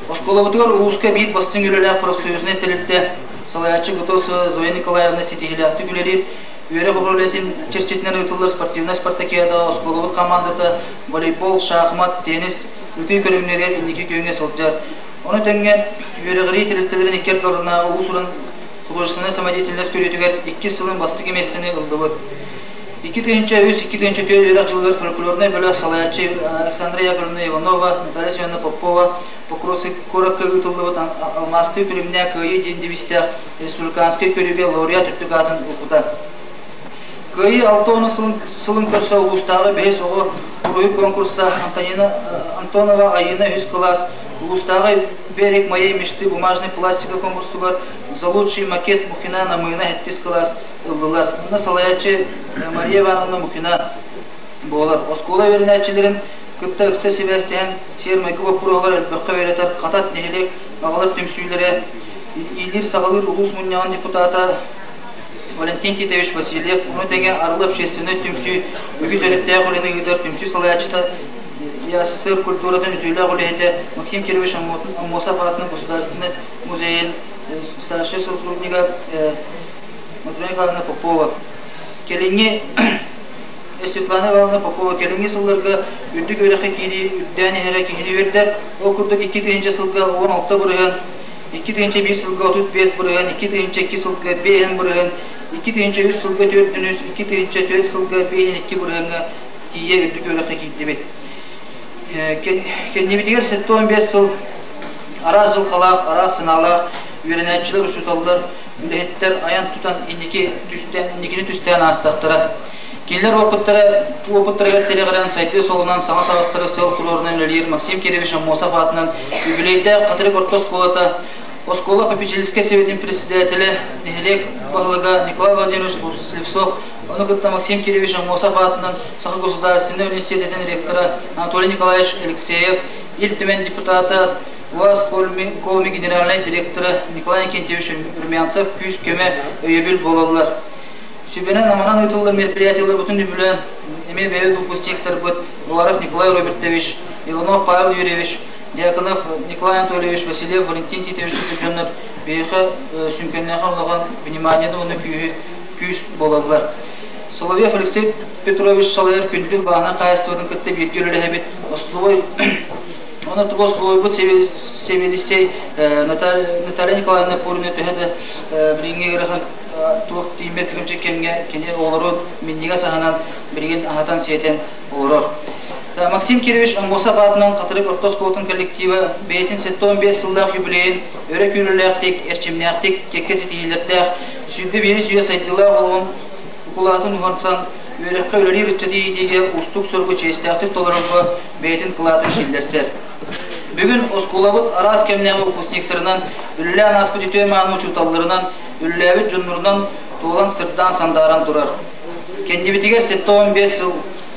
Оскуолабытыгар улууска биир бастыҥ үлэлээх профсоюзнай тэрилтэ салайааччы Готовцева Зоя Николаевна ситиһиилээхтик үлэлиир. Үөрэх управлениетын чэрчитинэн ыытыллар спортивнай спартакиадаҕа оскуолабыт хамаандата волейбол, шахмат, теннис, ытыы көрүҥнэригэр инники күөҥҥэ сылдьар. Ону тэҥэ үөрэҕирии тэрилтэлэрин икки ардыларынааҕы уус-уран художественнай самодеятельность көрүүтүгэр иккис сылын бастакы миэстэни ыллыбыт. 2003-2004 үөрэх дьылыгар фольклорнай бөлөх салайааччы Александра Яковлевна Иванова, Наталья Семеновна Попова Покровскай куоракка ыытыллыбыт Алмаастыы күлүмнээх Кыайыы диэн девизтээх республиканскай көрүүгэ лауреат үрдүк аатын ылбыта. Кыайыы 60 сылын көрсө улуустааҕы бэһис оҕо уруһуй конкурса Антонина Антонова Айыына үһүс кылаас улуустааҕы Берег моей мечты бумажный пластика конкурсугар За лучший макет Мухина Намыына сэттис кылаас ыллылар. Онно салайааччы Мария Ивановна Мухина буолар. Оскуола үөрэнээччилэрин кытта ыкса сибээстэһэн сиэр-майгы боппуруоһугар элбэххэ үөрэтэр Хатат нэһилиэк аҕалар түмсүүлэрэ иилиир-саҕалыыр улуус мунньаҕын депутата Валентин Титович Васильев, ону тэҥэ Арыл общественнай түмсүү үгүс өрүттээх үлэни ыытар түмсүү салайааччыта ЯССР культуратын үтүөлээх үлэһитэ Максим Кирович Аммосов аатынан Государственнай музейын старшай сотруднига Матрена Николаевна Попова. Кэлиҥҥи Светлана Ивановна Попова кэлиҥҥи сылларга үрдүк үөрэххэ киирии үрдээн иһэрэ киһини үөрдэр. Ол курдук 2000 сылга 16%, 2001 сылга 35%, 2002 сылга 5%, 2003 сылга 4,3, 2004 сылга 5,2 бырыһыаҥҥа тиийэ үрдүк үөрэххэ киирдибит. Кэннибитигэр 75 сыл араас дьылҕалаах, араас санаалаах үөрэнээччилэр, учууталлар, үлэһиттэр айан тутан инники түстээн, инникини түстээн аастахтара. Кинилэр уопуттара, уопуттарыгар тирэҕирэн сайдыы суолунан саҥа саҕахтары сыал туруорунан үлэлиир Максим Кирович Аммосов аатынан юбилейдээх Хатырык орто оскуолата оскуола попечительскай советын председателэ, нэһилиэк баһылыга Николай Владимирович Слепцов, ону кытта Максим Кирович Аммосов аатынан Саха государственнай университетын ректора Анатолий Николаевич Алексеев, Ил Түмэн депутата, УАЗ Колми генеральнай директора Николай Никитич Румянцев күүс-көмө, өйөбүл буолаллар. Сүбэнэн аманан ыытыллар мероприятиеларбытын үбүлээн, эмиэ бэйэбит выпускниктарбыт Уларов Николай Робертович, Иванов Павел Юрьевич, Дьяконов Николай Анатольевич, Васильев Валентин Титович курдук дьоннор биһиэхэ сүҥкэннээхэ улахан вниманиены уонна күүһү күүс буолаллар. Соловьев Алексей Петрович салайар күндү бааһынай хаһаайыстыбатын кытта бииргэ үлэлэһэбит. Остолобуой Онон тугу остолобуойбут сэбиэдиссэй Наталья Николаевна Пурина төһө да билиҥҥи ыарахан туох тиийбэт кырымчык кэмҥэ кини оҕолору минньигэс аһынан билигин аһатан-сиэтэн олорор. Максим Кирович Аммосов аатынан Хатырык орто оскуолатын коллектива бэйэтин 75 сыллаах юбилейын өрө күүрүүлээхтик, эрчимнээхтик, кэккэ ситиһиилэрдээх, 21 үйэ сайдыылаах олоҕун укулаатын уһансан, үөрэххэ үлэлиир ыччаты иитиигэ уустук соругу чиэстээхтик толорорго бэйэтин кылаатын киллэрсэр. Бүгүн оскуолабыт араас кэмнээҕи выпускниктарынан, үлэлээн ааспыт үтүө-мааны учууталларынан, үлэлээбит дьоннорунан туолан сырдаан сандааран турар. Кэннибитигэр 75 сыл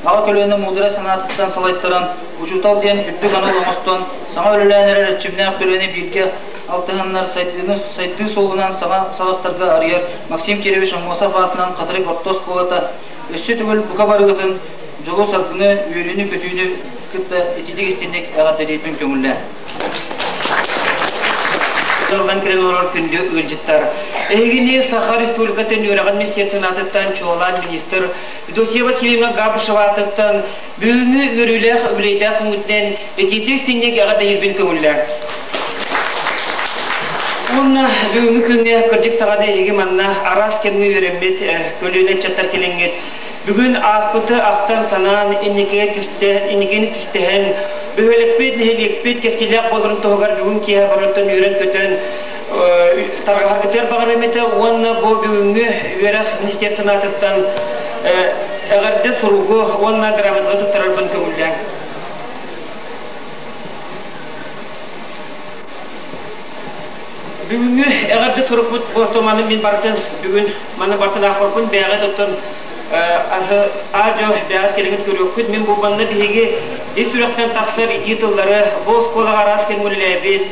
аҕа көлүөнэ муударай санаатыттан салайтаран, учуутал диэн үрдүк анал оҥостон, саҥа үлэлээн эрэр эрчимнээх көлүөнэ бииргэ алтыһаннар сайдыыны сайдыы суолунан саҥа саҕахтарга арыйар Максим Кирович Аммосов аатынан Хатырык орто оскуолата өссө төгүл бука барыгытын дьолу-саргыны, үөрүүнү-көтүүнү кытта ититик истинник эҕэрдэлиирбин көҥүллээ. Дорҕон кэлэн олорор күндү ыалдьыттар. Эһигини Саха Республикатын үөрэҕин министерствотын аатыттан чуолаан министр Федосия Васильевна Габышева аатыттан бүгүҥҥү үөрүүлээх үбүлүөйдээх күҥҥүтүнэн итиитик истиҥник эҕэрдэлиирбин көҥүллээ. Уонна бүгүҥҥү күҥҥэ кырдьык саҕана эһиги манна араас кэмҥэ үөрэммит көлүөнэ ыччаттар кэлиҥҥит. Бүгүн ааспыты ахтан-санаан, инникигэ түстэ, инникини түстэһэн, бөһүөлэкпит, нэһилиэкпит кэскиллээх буоларын туһугар бүгүн киэһэ барыттан үөрэн-көтөн тарҕаһаргытыгар баҕарыам этэ уонна бу бүгүҥҥү үөрэх министерствотын аатыттан эҕэрдэ суругу уонна грамотаны туттарарбын көҥүллээҥ. Бүгүҥҥү эҕэрдэ сурукпут бу маны мин барытын бүгүн маны барытын аахпаппын бэйэҕит оттон аа-дьуо бэйэҕит кэлиҥҥит көрүөххүт. Мин бу манна биһиги ис сүрэхтэн тахсар итии тыллары бу оскуолаҕа араас кэмҥэ үлэлээбит,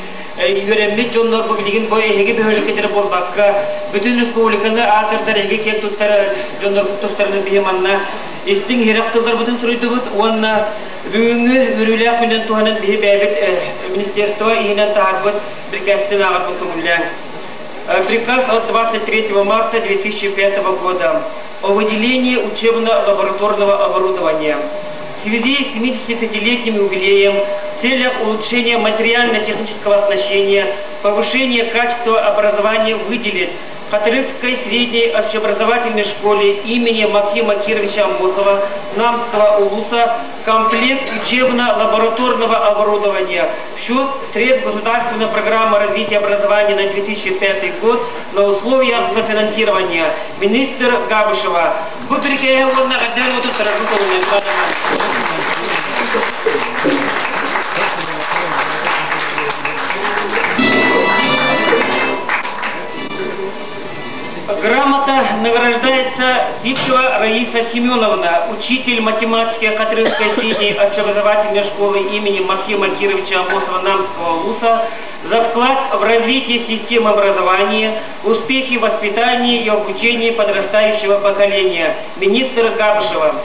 үөрэммит дьоннор бу билигин бу эһиги бөһүөлэккэ эрэ буолбакка, бүтүн республиканы аатырдар эһиги киэн туттар дьонноргут тустарынан биһи манна истиҥ иһирэх тылларбытын суруйдубут уонна бүгүҥҥү үөрүүлээх күнүнэн туһанан биһи бэйэбит министерство иһинэн таһаарбыт бирикээстэн ааҕарбын көҥүллээҥ. Приказ от 23 марта 2005 года о выделении учебно-лабораторного оборудования. В связи с 75-летним юбилеем в целях улучшения материально-технического оснащения, повышения качества образования выделить Хатырыкской средней общеобразовательной школе имени Максима Кировича Амосова Намского улуса комплект учебно-лабораторного оборудования в счет средств государственной программы развития образования на 2005 год на условиях софинансирования. Министр Габышева. Бу бирикэһэ уонна Грамота награждается Сивцева Раиса Семеновна, учитель математики Хатырыкской средней общеобразовательной школы имени Максима Кировича Амосова Намского ВУЗа за вклад в развитие системы образования, успехи в воспитании и обучении подрастающего поколения. Министр Габышева.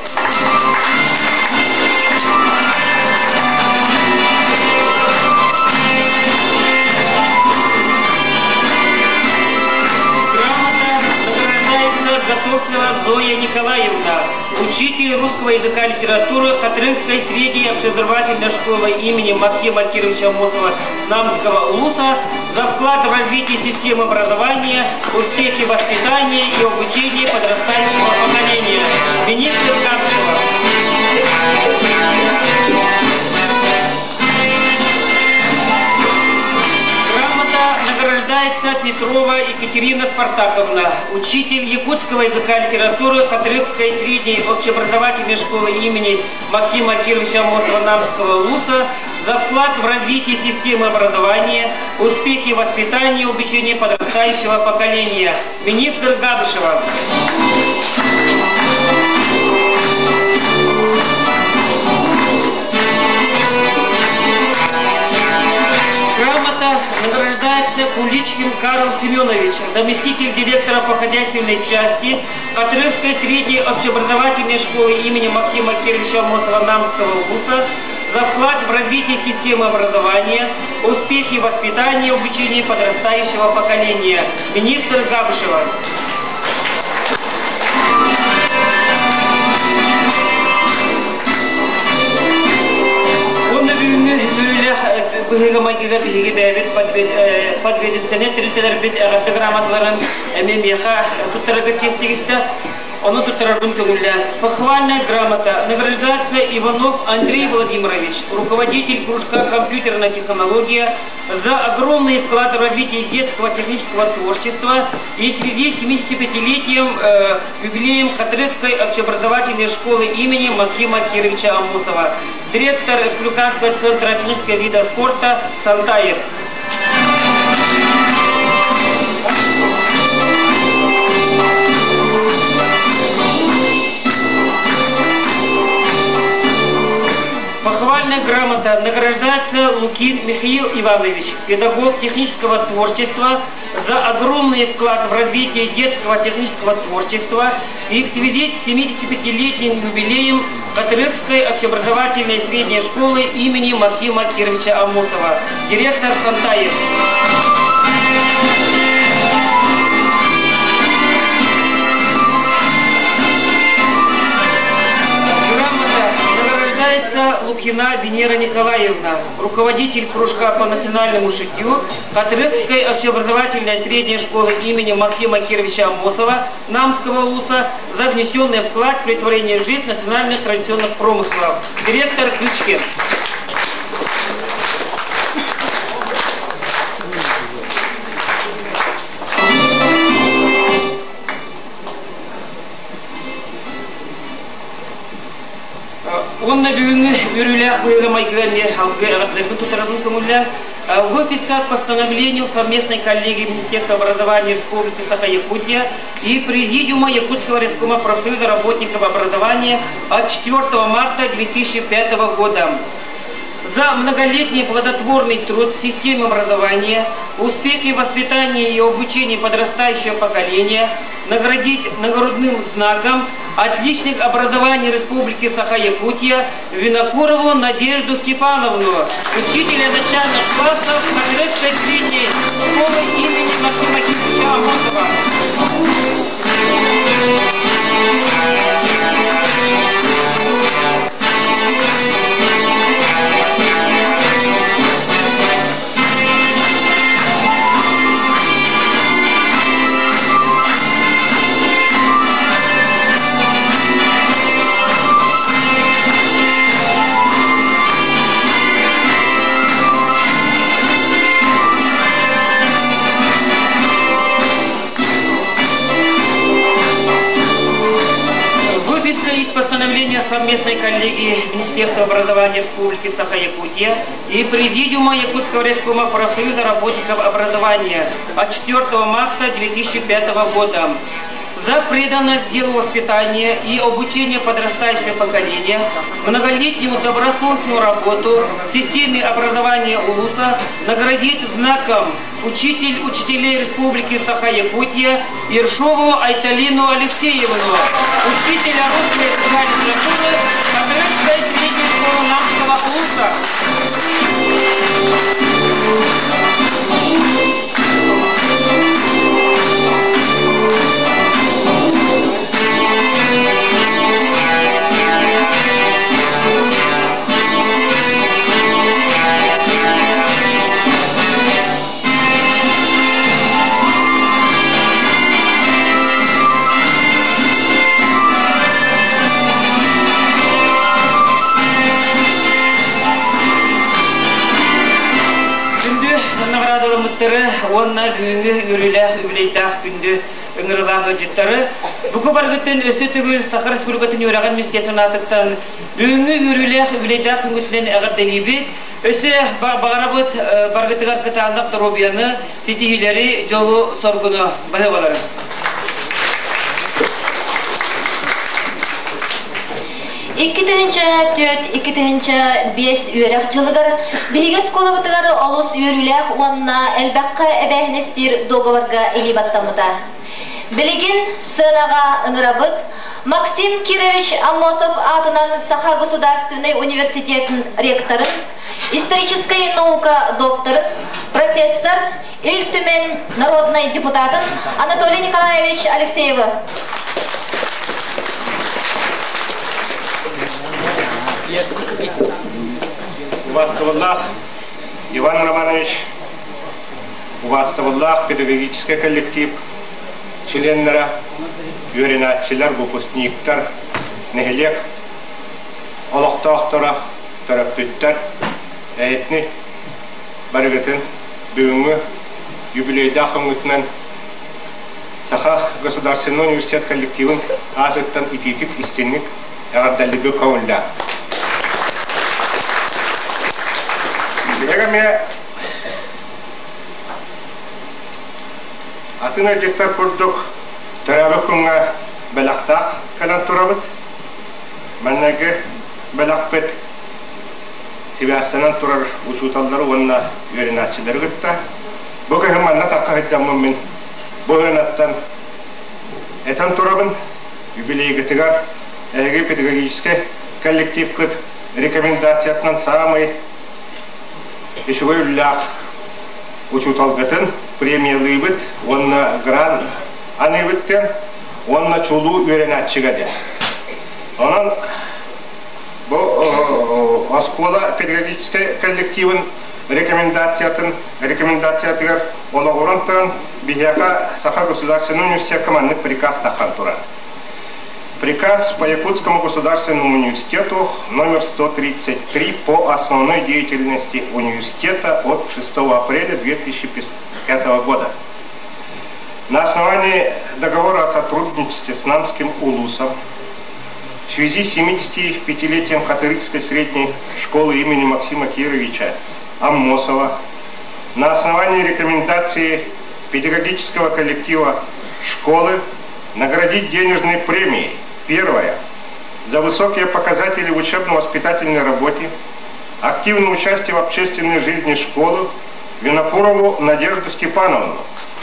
Готовцева Зоя Николаевна, учитель русского языка и литературы Хатырыкской средней общеобразовательной школы имени Максима Кировича Амосова Намского улуса за вклад в развитие системы образования, успехи воспитания и обучения подрастающего поколения. Министр Габышева. Грамота награждается Петрова Екатерина Спартаковна, учитель якутского языка и литературы Хатырыкской средней общеобразовательной школы имени Максима Кировича Амосова Намского ВУЗа за вклад в развитие системы образования, успехи в воспитании и обучении подрастающего поколения. Министр Габышева. Грамота награждается Куличкин Карл Семенович, заместитель директора по хозяйственной части Хатырыкской средней общеобразовательной школы имени Максима Кировича Амосова Намского ВУЗа за вклад в развитие системы образования, успехи в воспитании и обучении подрастающего поколения. Министр Габышева. Онно бүгүҥҥү үөрүүлээх быһыыга-майгыга биһиги бэйэбит подведенственнай тэрилтэлэрбит эҕэрдэ грамоталарын эмиэ миэхэ туттарарга чиэс тигистэ. Ону туттарарбын көҥүллээн. Похвальная грамота награждается Иванов Андрей Владимирович, руководитель кружка «Компьютерная технология», за огромный вклад в развитие детского технического творчества и в связи с 75-летием юбилеем Хатырыкской общеобразовательной школы имени Максима Кировича Амосова, директор Республиканского центра технического вида спорта Сантаев. Похвальная грамота награждается Лукин Михаил Иванович, педагог технического творчества, за огромный вклад в развитие детского технического творчества и в связи с 75-летним юбилеем Хатырыкской общеобразовательной средней школы имени Максима Кировича Амосова, директор Сантаев. Грамота награждается Лукина Венера Николаевна, руководитель кружка по национальному шитью Хатырыкской общеобразовательной средней школы имени Максима Кировича Амосова Намского ВУЗа за внесенный вклад в претворение в жизнь национальных традиционных промыслов. Директор Ключкин. Онно бүгүҥҥү үөрүүлээх быһыыга-майгыга эмиэ алгы эҕэрдэлэрбин туттарабын көҥүллээн. Выписка к постановлению совместной коллегии Министерства образования Республики Саха-Якутия и Президиума Якутского рескома профсоюза работников образования от 4 марта 2005 года. За многолетний плодотворный труд в системе образования, успехи в воспитании и обучении подрастающего поколения наградить нагрудным знаком отличник образования Республики Саха-Якутия Винокурову Надежду Степановну, учителя начальных классов Хатырыкской средней школы имени Максима Кирилловича Амосова. совместной коллегии Министерства образования Республики Саха-Якутия и Президиума Якутского райкома профсоюза работников образования от 4 марта 2005 года за преданность делу воспитания и обучения подрастающего поколения, многолетнюю добросовестную работу в системе образования УЛУСа наградить знаком Учитель учителей Республики Саха-Якутия Ершову Айталину Алексеевну, учителя русской языка и литературы Хатырыкской средней школы Намского УЛУСа. Күндү наҕараадалыммыттары уонна бүгүҥҥү үөрүүлээх үбүлүөйдээх күндү ыҥырыылаах ыалдьыттары бука барыгыттан өссө төгүл Саха Республикатын үөрэҕин министерствотын аатыттан бүгүҥҥү үөрүүлээх үбүлүөйдээх күҥҥүтүнэн эҕэрдэлиибит. Өссө баҕарабыт барыгытыгар кытаанах доруобуйаны, ситиһиилэри, дьолу-соргуну баһыыбаларын. 2004-2005 үөрэх дьылыгар биһиги оскуолабытыгар олус үөрүүлээх уонна элбэххэ эбээһинэстиир дуогабарга илии баттаммыта. Билигин сыанаҕа ыҥырабыт Максим Кирович Аммосов аатынан Саха государственнай университетын ректорын, историческай наука докторын, профессор, Ил Түмэн народнай депутатын Анатолий Николаевич Алексеевы. Убаастабыллаах Иван Романович, убаастабыллаах педагогическай коллектив членнэрэ, үөрэнээччилэр, выпускниктар, нэһилиэк олохтоохторо, төрөппүттэр, эһитини барыгытын бүгүҥҥү юбилейдаах өҥүтүнэн Саха государственный университет коллективын аатыттан итиитик истиҥник эҕэрдэллиги көҥүллээх. Биһиги эмиэ Атын ыалдьыттар курдук төрөөбүт күҥҥэ бэлэхтээх кэлэн турабыт. Маҥнайгы бэлэхпит сибээстэнэн турар учууталлары уонна үөрэнээччилэри кытта. Бу кыһын манна тахха сылдьаммын мин бу ыанаттан этэн турабын, юбилейгытыгар эһиги педагогическай коллективкыт рекомендациятынан саамай үчүгэй үлэлээх учууталгытын премиялыыбыт уонна грант аныыбыт диэн уонна чулуу үөрэнээччигэ диэн. Онон бу оскуола педагогическай коллективын рекомендациятын рекомендациятыгар олоҕуран туран биһиэхэ Саха государственный университекка маннык приказ таххан турар. Приказ по Якутскому государственному университету номер 133 по основной деятельности университета от 6 апреля 2005 года. На основании договора о сотрудничестве с Намским Улусом в связи с 75-летием Хатырыкской средней школы имени Максима Кировича Аммосова на основании рекомендации педагогического коллектива школы наградить денежной премией. Первое. За высокие показатели в учебно-воспитательной работе, активное участие в общественной жизни школы Винокурову Надежду Степановну,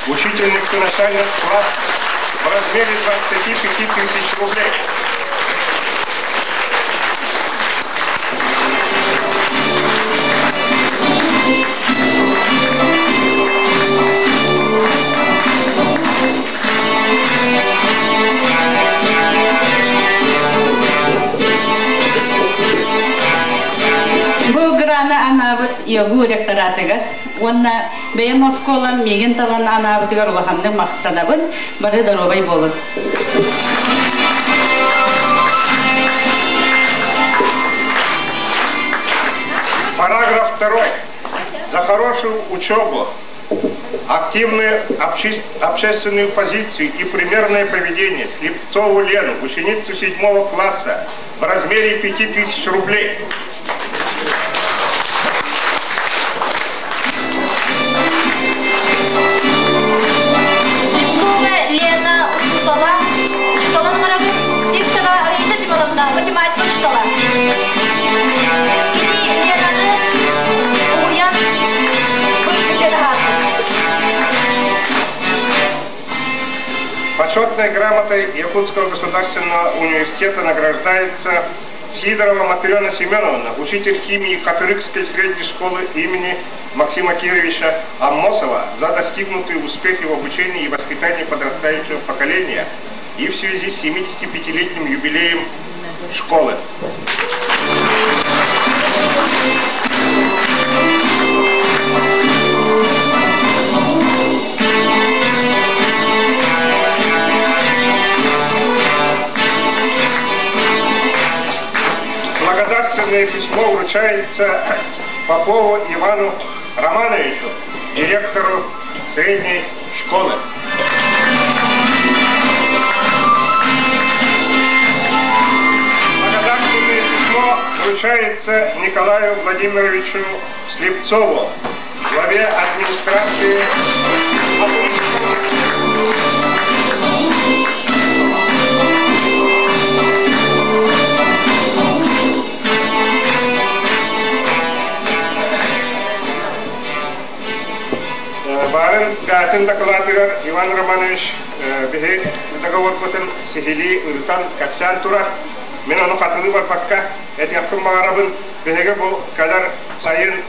учительницу начальных классов в размере 25 тысяч рублей. Бу граны анаабыт ИОГУ ректоратыгар уонна бэйэм оскуолам миигин талан анаабытыгар улаханнык махтанабын, бары доруобай буолун. Параграф второй. За хорошую учебу. активную общественную позицию и примерное поведение Слепцову Лену, ученицу 7 класса, в размере 5000 рублей. Слепцова Лена учуутала, учууталын ыҥырабыт Сивцева Раиса Семеновна, математика учуутала. Кини Ленаны уһуйан бу үрдүккэ таһаарбыт. Почетной грамотой Якутского государственного университета награждается Сидорова Матрена Семеновна, учитель химии Хатырыкской средней школы имени Максима Кировича Аммосова за достигнутые успехи в обучении и воспитании подрастающего поколения и в связи с 75-летним юбилеем школы. Благодарственное письмо вручается Попову Ивану Романовичу, директору средней школы. Благодарственное письмо вручается Николаю Владимировичу Слепцову, главе администрации Баарын бэйэтин дакылаатыгар Иван Романович биһи договорбытын сиһилии ырытан кэпсээн турар. Мин ону хатылыы барбакка этиэхпин баҕарабын. Биһиги бу кэлэр сайын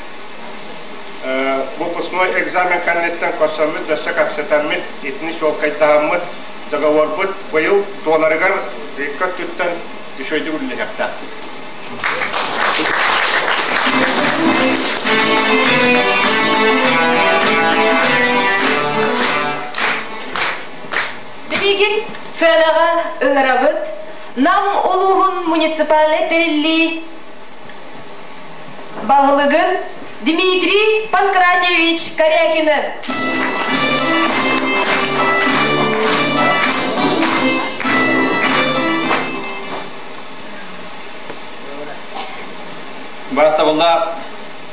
выпускной экзамен кэнниттэн көрсөммүт, өссө кэпсэтэммит, итини чуолкайдаһаммыт договорбут быйыл туоларыгар икки өттүттэн үчүгэйдик үлэлэһиэхтээхпит. Билигин сыанаҕа ыҥырабыт Нам улууһун муниципальнай тэриллии баһылыгын Дмитрий Панкратьевич Корякины. Бастабыллаах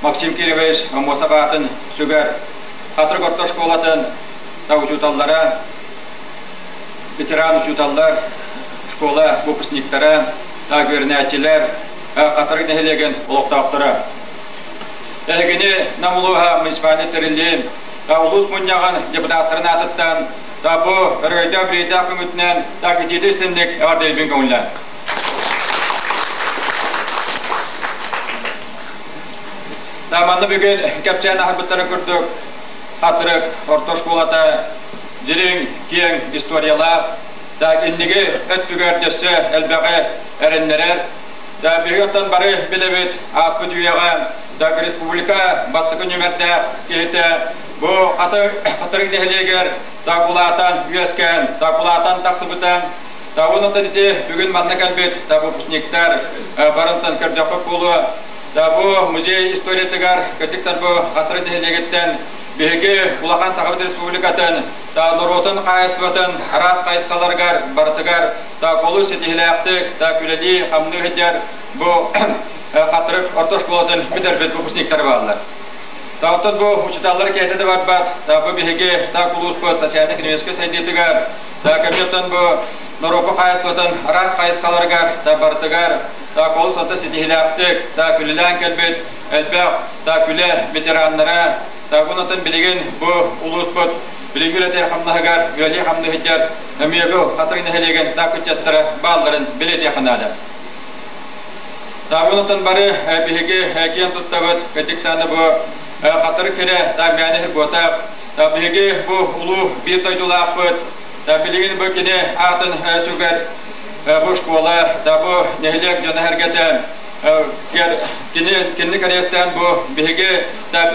Максим Кирович Аммосов аатын сүгэр Хатырык орто школатын да учууталлара, ветеран учууталлар, школа выпускниктара, үөрэнээччилэр, Хатырык нэһилиэгин олохтоохторо. Эһигини Нам улууһа муниципальнай тэриллии улуус мунньаҕын депутаттарын аатыттан бу өрөгөйдөөх бириэйдээх көҥүтүнэн итиитэ истинник эҕэрдэлиибин көҥүллээн. Манна бүгүн кэпсээн аһарбыттарын курдук Хатырык орто школата дириҥ, киэҥ историялаах, инниги өттүгэр дөссө элбэҕи эрэннэрэр. Биһиги оттон бары билэбит ааспыт үйэҕэ республика бастакы нүмердээх киһитэ бу Хатырык нэһилиэгэр такулаатан үөскээн, такулаатан тахсыбыта. Онтон ити бүгүн манна кэлбит выпускниктар барынтан көрдөхпүт буолуо. Бу музей историятыгар кырдьыктар бу Хатырык нэһилиэгиттэн биһиги улахан Сахабыт Республикатын норуотун хаһаайыстыбатын араас хайысхаларыгар барытыгар олус ситиһилээхтик үлэлии хамныы сылдьар бу Хатырык орто школатын бүтэрбит выпускниктар бааллар. Оттон бу учууталлар кэһэтэ да барбат, бу биһиги улууспут социально-экономическай сайдыытыгар, кэмиттэн бу норуоппут хаһаайыстыбатын араас хайысхаларыгар барытыгар олус ата ситиһилээхтик үлэлээн кэлбит элбэх үлэ ветераннара, бу билигин бу улууспут билиҥҥи үлэтэ хамнаһыгар үлэлии хамныы сылдьар эмиэ бу Хатырык нэһилиэгин ыччаттара баалларын билиэтиэххэ наада. Табын бары биһиги киэн туттабыт, кырдьыктааны бу Хатырык сирэ мээнэ сир буотах. Биһиги бу улуу биир дойдулаахпыт. Билигин бу кини аатын сүгэр бу школа, бу нэһилиэк дьоно-сэргэтэ кини кинини кэриэстээн бу биһиги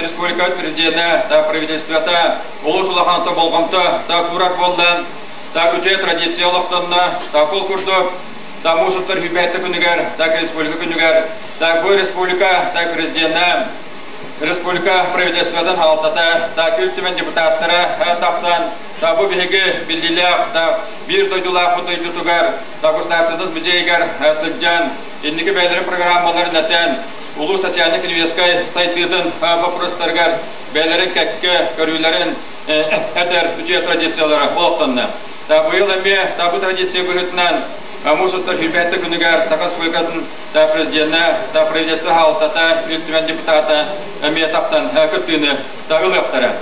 республика президенэ, правительствота улус улахан болҕомто куурар буолла, үтүө традиция олохтонно, ол курдук муус устар хүбээтэ күнүгэр, республика күнүгэр, бу республика президенэ Республика правительствотын хаалтата, та Күл Түмэн депутаттара тахсан, та бу биһиги биллиилээх, та биир дойдулаахпыт дойдутугар, та государственность музейыгар сылдьан, инники бэйэлэрин программаларын этэн, улуу социальнай-экономическай сайдыытын боппуруостарыгар бэйэлэрин кэккэ көрүүлэрин этэр үтүө традициялара олохтонно. Та быйыл эмиэ та бу традиция быһыытынан муус устар сүүрбэттэ күнүгэр Саха Республикатын та президенэ, та правительство хаалтата, Ил Түмэн депутата эмиэ тахсан кыттыыны та ылыахтара.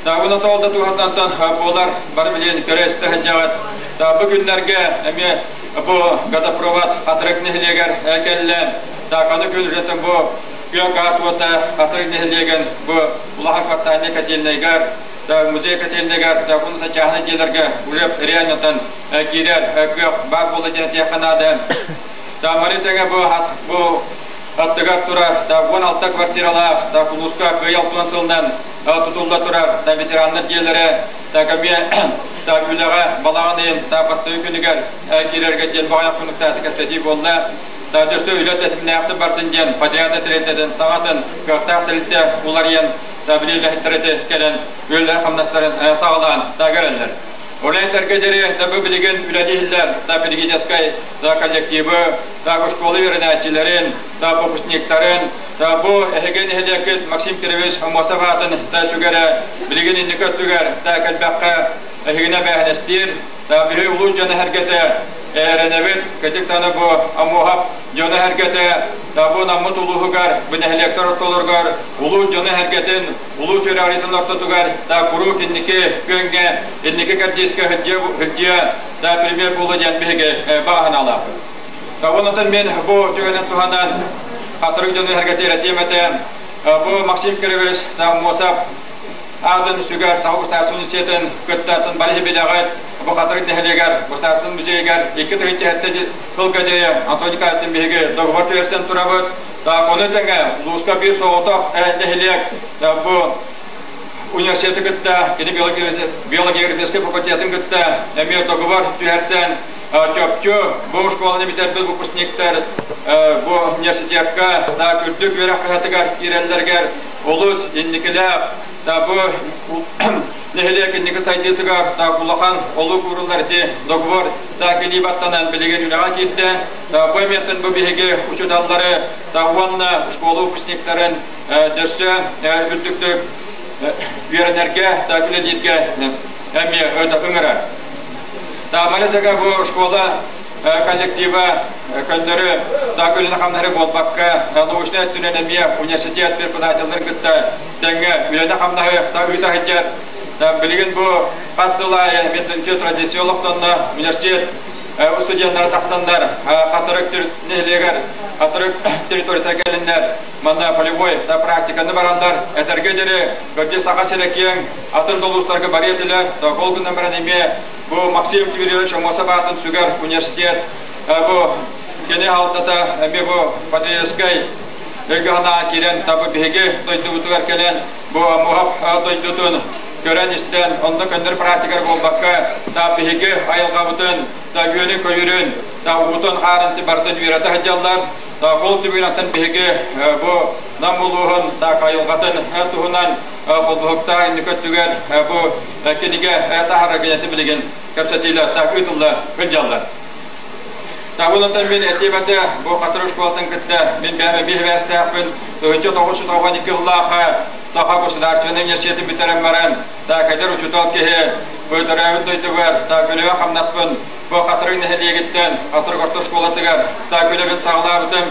Та уна тоолда туһатантан буолар бары билиэн көрө-истэ сылдьаҕыт. Та бу күннэргэ эмиэ бу газопровод Хатырык нэһилиэгэр кэллэ. Та ханы күн үлэсэн бу күөх гаас уота Хатырык нэһилиэгин бу улахан квартальнай котельнайгар, та музей котельнайгар, та уна чааһынай дьиэлэргэ уже реальнотан киирэр кыах баар буолла диэн этиэххэ наада. Тамары тэҥэ бу бу аттыгар турар да 16 квартиралаах да кулууска кыайа 60 сылынан тутулла турар да ветераннар дьиэлэрэ да көмө да үлэҕэ балаҕан ыйын да бастакы күнүгэр киирэргэ диэн баҕайах күнүктааты кэпсэтии буолла. Да өссө үлэ тэтимнээхтик бардын диэн подрядный тэрилтэтин саҥатын кыахтаах тэрилтэ уларыйан да били үлэһиттэр кэлэн үлэлэр хамнастарын саҕалаан да көрөллөр. Онон этэргэ диэри да бу билигин үлэлииллэр да педагогическай да коллективы, да школа үөрэнээччилэрин, да выпускниктарын, да бу эһиги нэһилиэккит Максим Кирович Аммосов аатын да сүгэрэ билигин инники өттүгэр да кэлбэххэ эһигини эбээһинэстиир, да биһи улуус дьоно эргэтэ эрэнэбит, кытык таны бу Аммосов дьоно эргэтэ, да бу Наммыт улууһугар, бу нэһилиэктэр ортолоругар улуус дьоно эргэтин улуус үөрэҕириитин ортотугар да куруук инники күөҥҥэ, инники кэрдиискэ сылдьыа, да премьер буолуо диэн биһиги баҕа санаалаахпыт. Онон мин бу түгэнин туһанан хатырык дьону эһэргэтиэр этиэм этэ. Бу Максим Кирович Мосов аатын сүгэр Саха Государственный университетын кыттатын бары билэҕит. Бу Хатырык нэһилиэгэр Государственный музейыгар 2007 сылга диэри Антон Николаевичтыын биһиги договор түһэрсэн турабыт. Так, ону тэҥэ улууска биир соҕотох нэһилиэк бу университеты кытта, кини биологогеографическай факультетын кытта эмиэ договор түһэрсэн, чопчу бу школаны бүтэрбит выпускниктар бу университекка да үрдүк үөрэх кыһатыгар киирэллэригэр олус инникилээх да бу нэһилиэк инники сайдыытыгар да улахан олук ууруллар ити договор да килии баттанан билигин үлэҕэ киирдэ. Бу эмиэтин бу биһиги учууталлары да уонна школа выпускниктарын дөссө үрдүктүк үөрэнэргэ да үлэлииргэ эмиэ ыҥырар. Таамали дага бу школа коллектива көннөрү да үлэни-хамнаһы буолбакка научнай өттүнэн эмиэ университет преподавателларын кытта тэҥҥэ үлэни-хамнаһы да ыыта сылдьар. Билигин бу хас сыл аайы медицинскэй традиция олохтонно университет студеннара тахсаннар Хатырык нэһилиэгэр Хатырык территорията кэлиннэр манна полевой да практиканы бараннар этэргэ диэри көрдүү Саха сирэ киэҥ атын да улуустарга барыа этилэр ол гынан баран эмиэ бу Максим Кириллович Аммосов аатын сүгэр университет бу кини халтата эмиэ бу Патриотическай өйгө санаа киирэн табы биһиги дойдубутугар кэлэн бу Аммосов дойдутун көрөн-истэн, онно көннөрү практикар буолбакка, да биһиги айылҕабытын, да үөнүн-көйүүрүн, да уутун-хаарын барытын үөрэтэ сылдьаллар. Да ол түбүнэн биһиги бу Нам улууһун да айылҕатын туһунан холбоһуктаах инники өттүгэр бу кинигэ таһаарар генети билигин кэпсэтиилэр ыытылла сылдьаллар. Табын мин этиэм этэ, бу Хатырык школатын кытта мин бэйэм эмиэ сибээстээхпин. 1992 сыллаахха Саха государственнай университетын бүтэрэн баран, да кэдэр учуутал киһи бу төрөөбүт дойдубар да күлүбэ хамнаспын бу Хатырык нэһилиэгиттэн Хатырык орто школатыгар да күлэбин саҕалаабытым.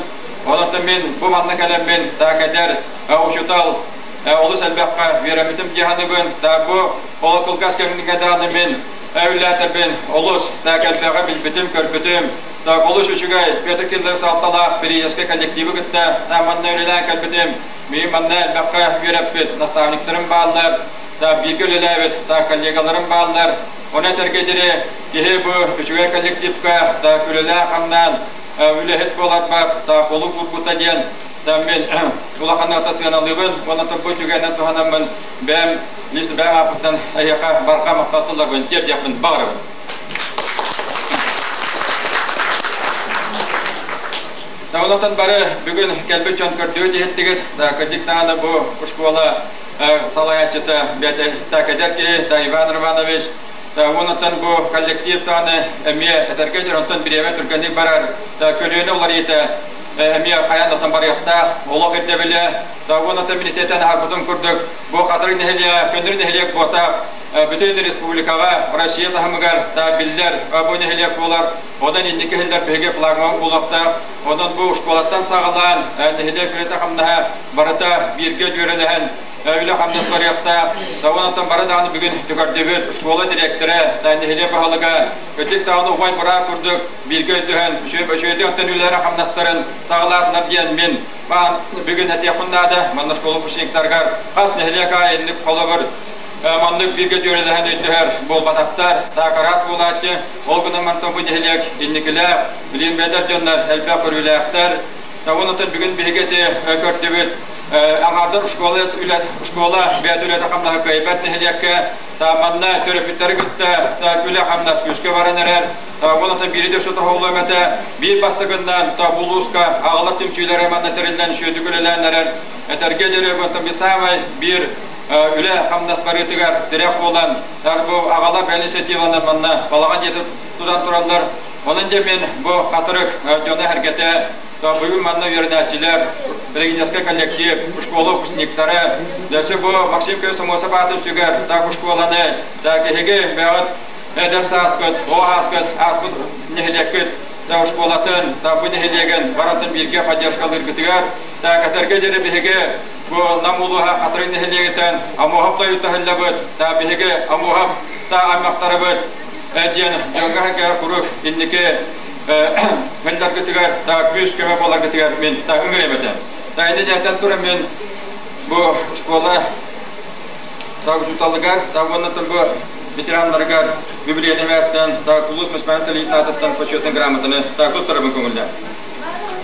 Онон мин бу манна кэлэммин да кэдэр учуутал олус элбэххэ үөрэммитим дии саныыбын. Да бу ол кылгас кэмҥэ даҕаны мин Эвлээтэбин олус да кэлбэҕи билбитим, көрбүтүм. Так олус үчүгэй Петр Киллер салталаах периодическай коллективы кытта манна үлэлээн кэлбитим. Мин манна элбэххэ үөрэппит наставниктарым бааллар, да бииргэ үлэлээбит да коллегаларым бааллар. Оны этэргэ диэри киһи бу үчүгэй коллективка да үлэлээн-хамнаан үлэһит буоларбар да олук уурбута диэн да мин улахан сыаналыыбын уонна бу түгэнэн туһанаммын бэйэм лично бэйэм ааппыттан эһиэхэ барҕа махтал тылларбын тиэрдиэхпин баҕарабын. Онтон бары бүгүн кэлбит дьон көрдүгүт иһиттигит. Кырдьык даҕаны бу школа салайааччыта эдэр киһи Иван Романович. Онтон бу коллектив даҕаны эмиэ этэргэ дьон онтон бириэмэ түргэнник барар көлүөнэ уларыйыта эмиэ хайаан да барыахтаах олох ирдэбилэ. Онтон минитетэн аһарбытын курдук бу Хатырык нэһилиэгэ көннөрү нэһилиэк буотах бүтүн республикаҕа Россия таһымыгар да биллэр бу нэһилиэк буолар. Онон инники иһиллэр биһиги флагман буолуохтаах. Онон бу школаттан саҕалаан нэһилиэк үлэтэ-хамнаһа барыта бииргэ дьүөрэлэһэн үлэ-хамнас барыахтаах. Онон бары даҕаны бүгүн түгэрдибит школа дириэктэрэ, нэһилиэк баһылыга ытык даҕаны убай быраап курдук бииргэ өйдөһөн үчүгэйдик оттон үлэлэрин-хамнастарын саҕалаатынар диэн мин бүгүн этиэхпин наада. Манна школа выпускниктарыгар хас нэһилиэк аайы инник холобур маннык бииргэ дьүөрэлэһэн өйдөһөр буолбатахтар, таакараат буолааччы. Ол гынан мантан бу нэһилиэк инникилээх, билигин бэдэр дьоннор элбэх көрүүлээхтэр. Онон бүгүн биһиги ити көрдүбүт аҥаардар школа үлэ школа бэйэтэ үлэтэ хамнаһа кыайбат нэһилиэккэ манна төрөппүттэри кытта үлэ хамнас күүскэ баран эрэр. Онон биири да сотоһоллуом этэ. Биир бастакыннан улууска аҕалар түмсүүлэрэ манна тэриллэн үчүгэйдик үлэлээн эрэр. Этэргэ диэри самай биир үлэ хамнас барыытыгар тирэх буолан, бу аҕалар инициативалар манна балаҕан дьиэтэ тутан тураллар. Онон дьэ мин бу хатырык дьоно эргэтэ бүгүн манна үөрэнээччилэр, педагогическай коллектив, школа выпускниктара, дьэ бу Максим Комсомольцев аатын сүгэр так школаны, так эһиги бэҕэт эдэр сааскыт, оҕо ааскыт, ааспыт нэһилиэккит школатын, бу нэһилиэгин барытын бииргэ поддержкалыыргытыгар, так этэргэ диэри биһиги Бу Нам улууһа Хатырык нэһилиэгиттэн Амуоһап тойуттаһыллабыт, та биһиги Амуоһап та аймахтарыбыт диэн дьоҥҥо куруук инники мэллэргитигэр та күүс көмө буоларгытыгар мин та ыҥырыам этэ. Та инни дьиэтэн туран мин бу школа та учууталыгар та уонна бу ветераннарыгар библиотекаттан та улуус муниципальнай аатыттан почетный грамотаны та туттарабын көҥүллээн.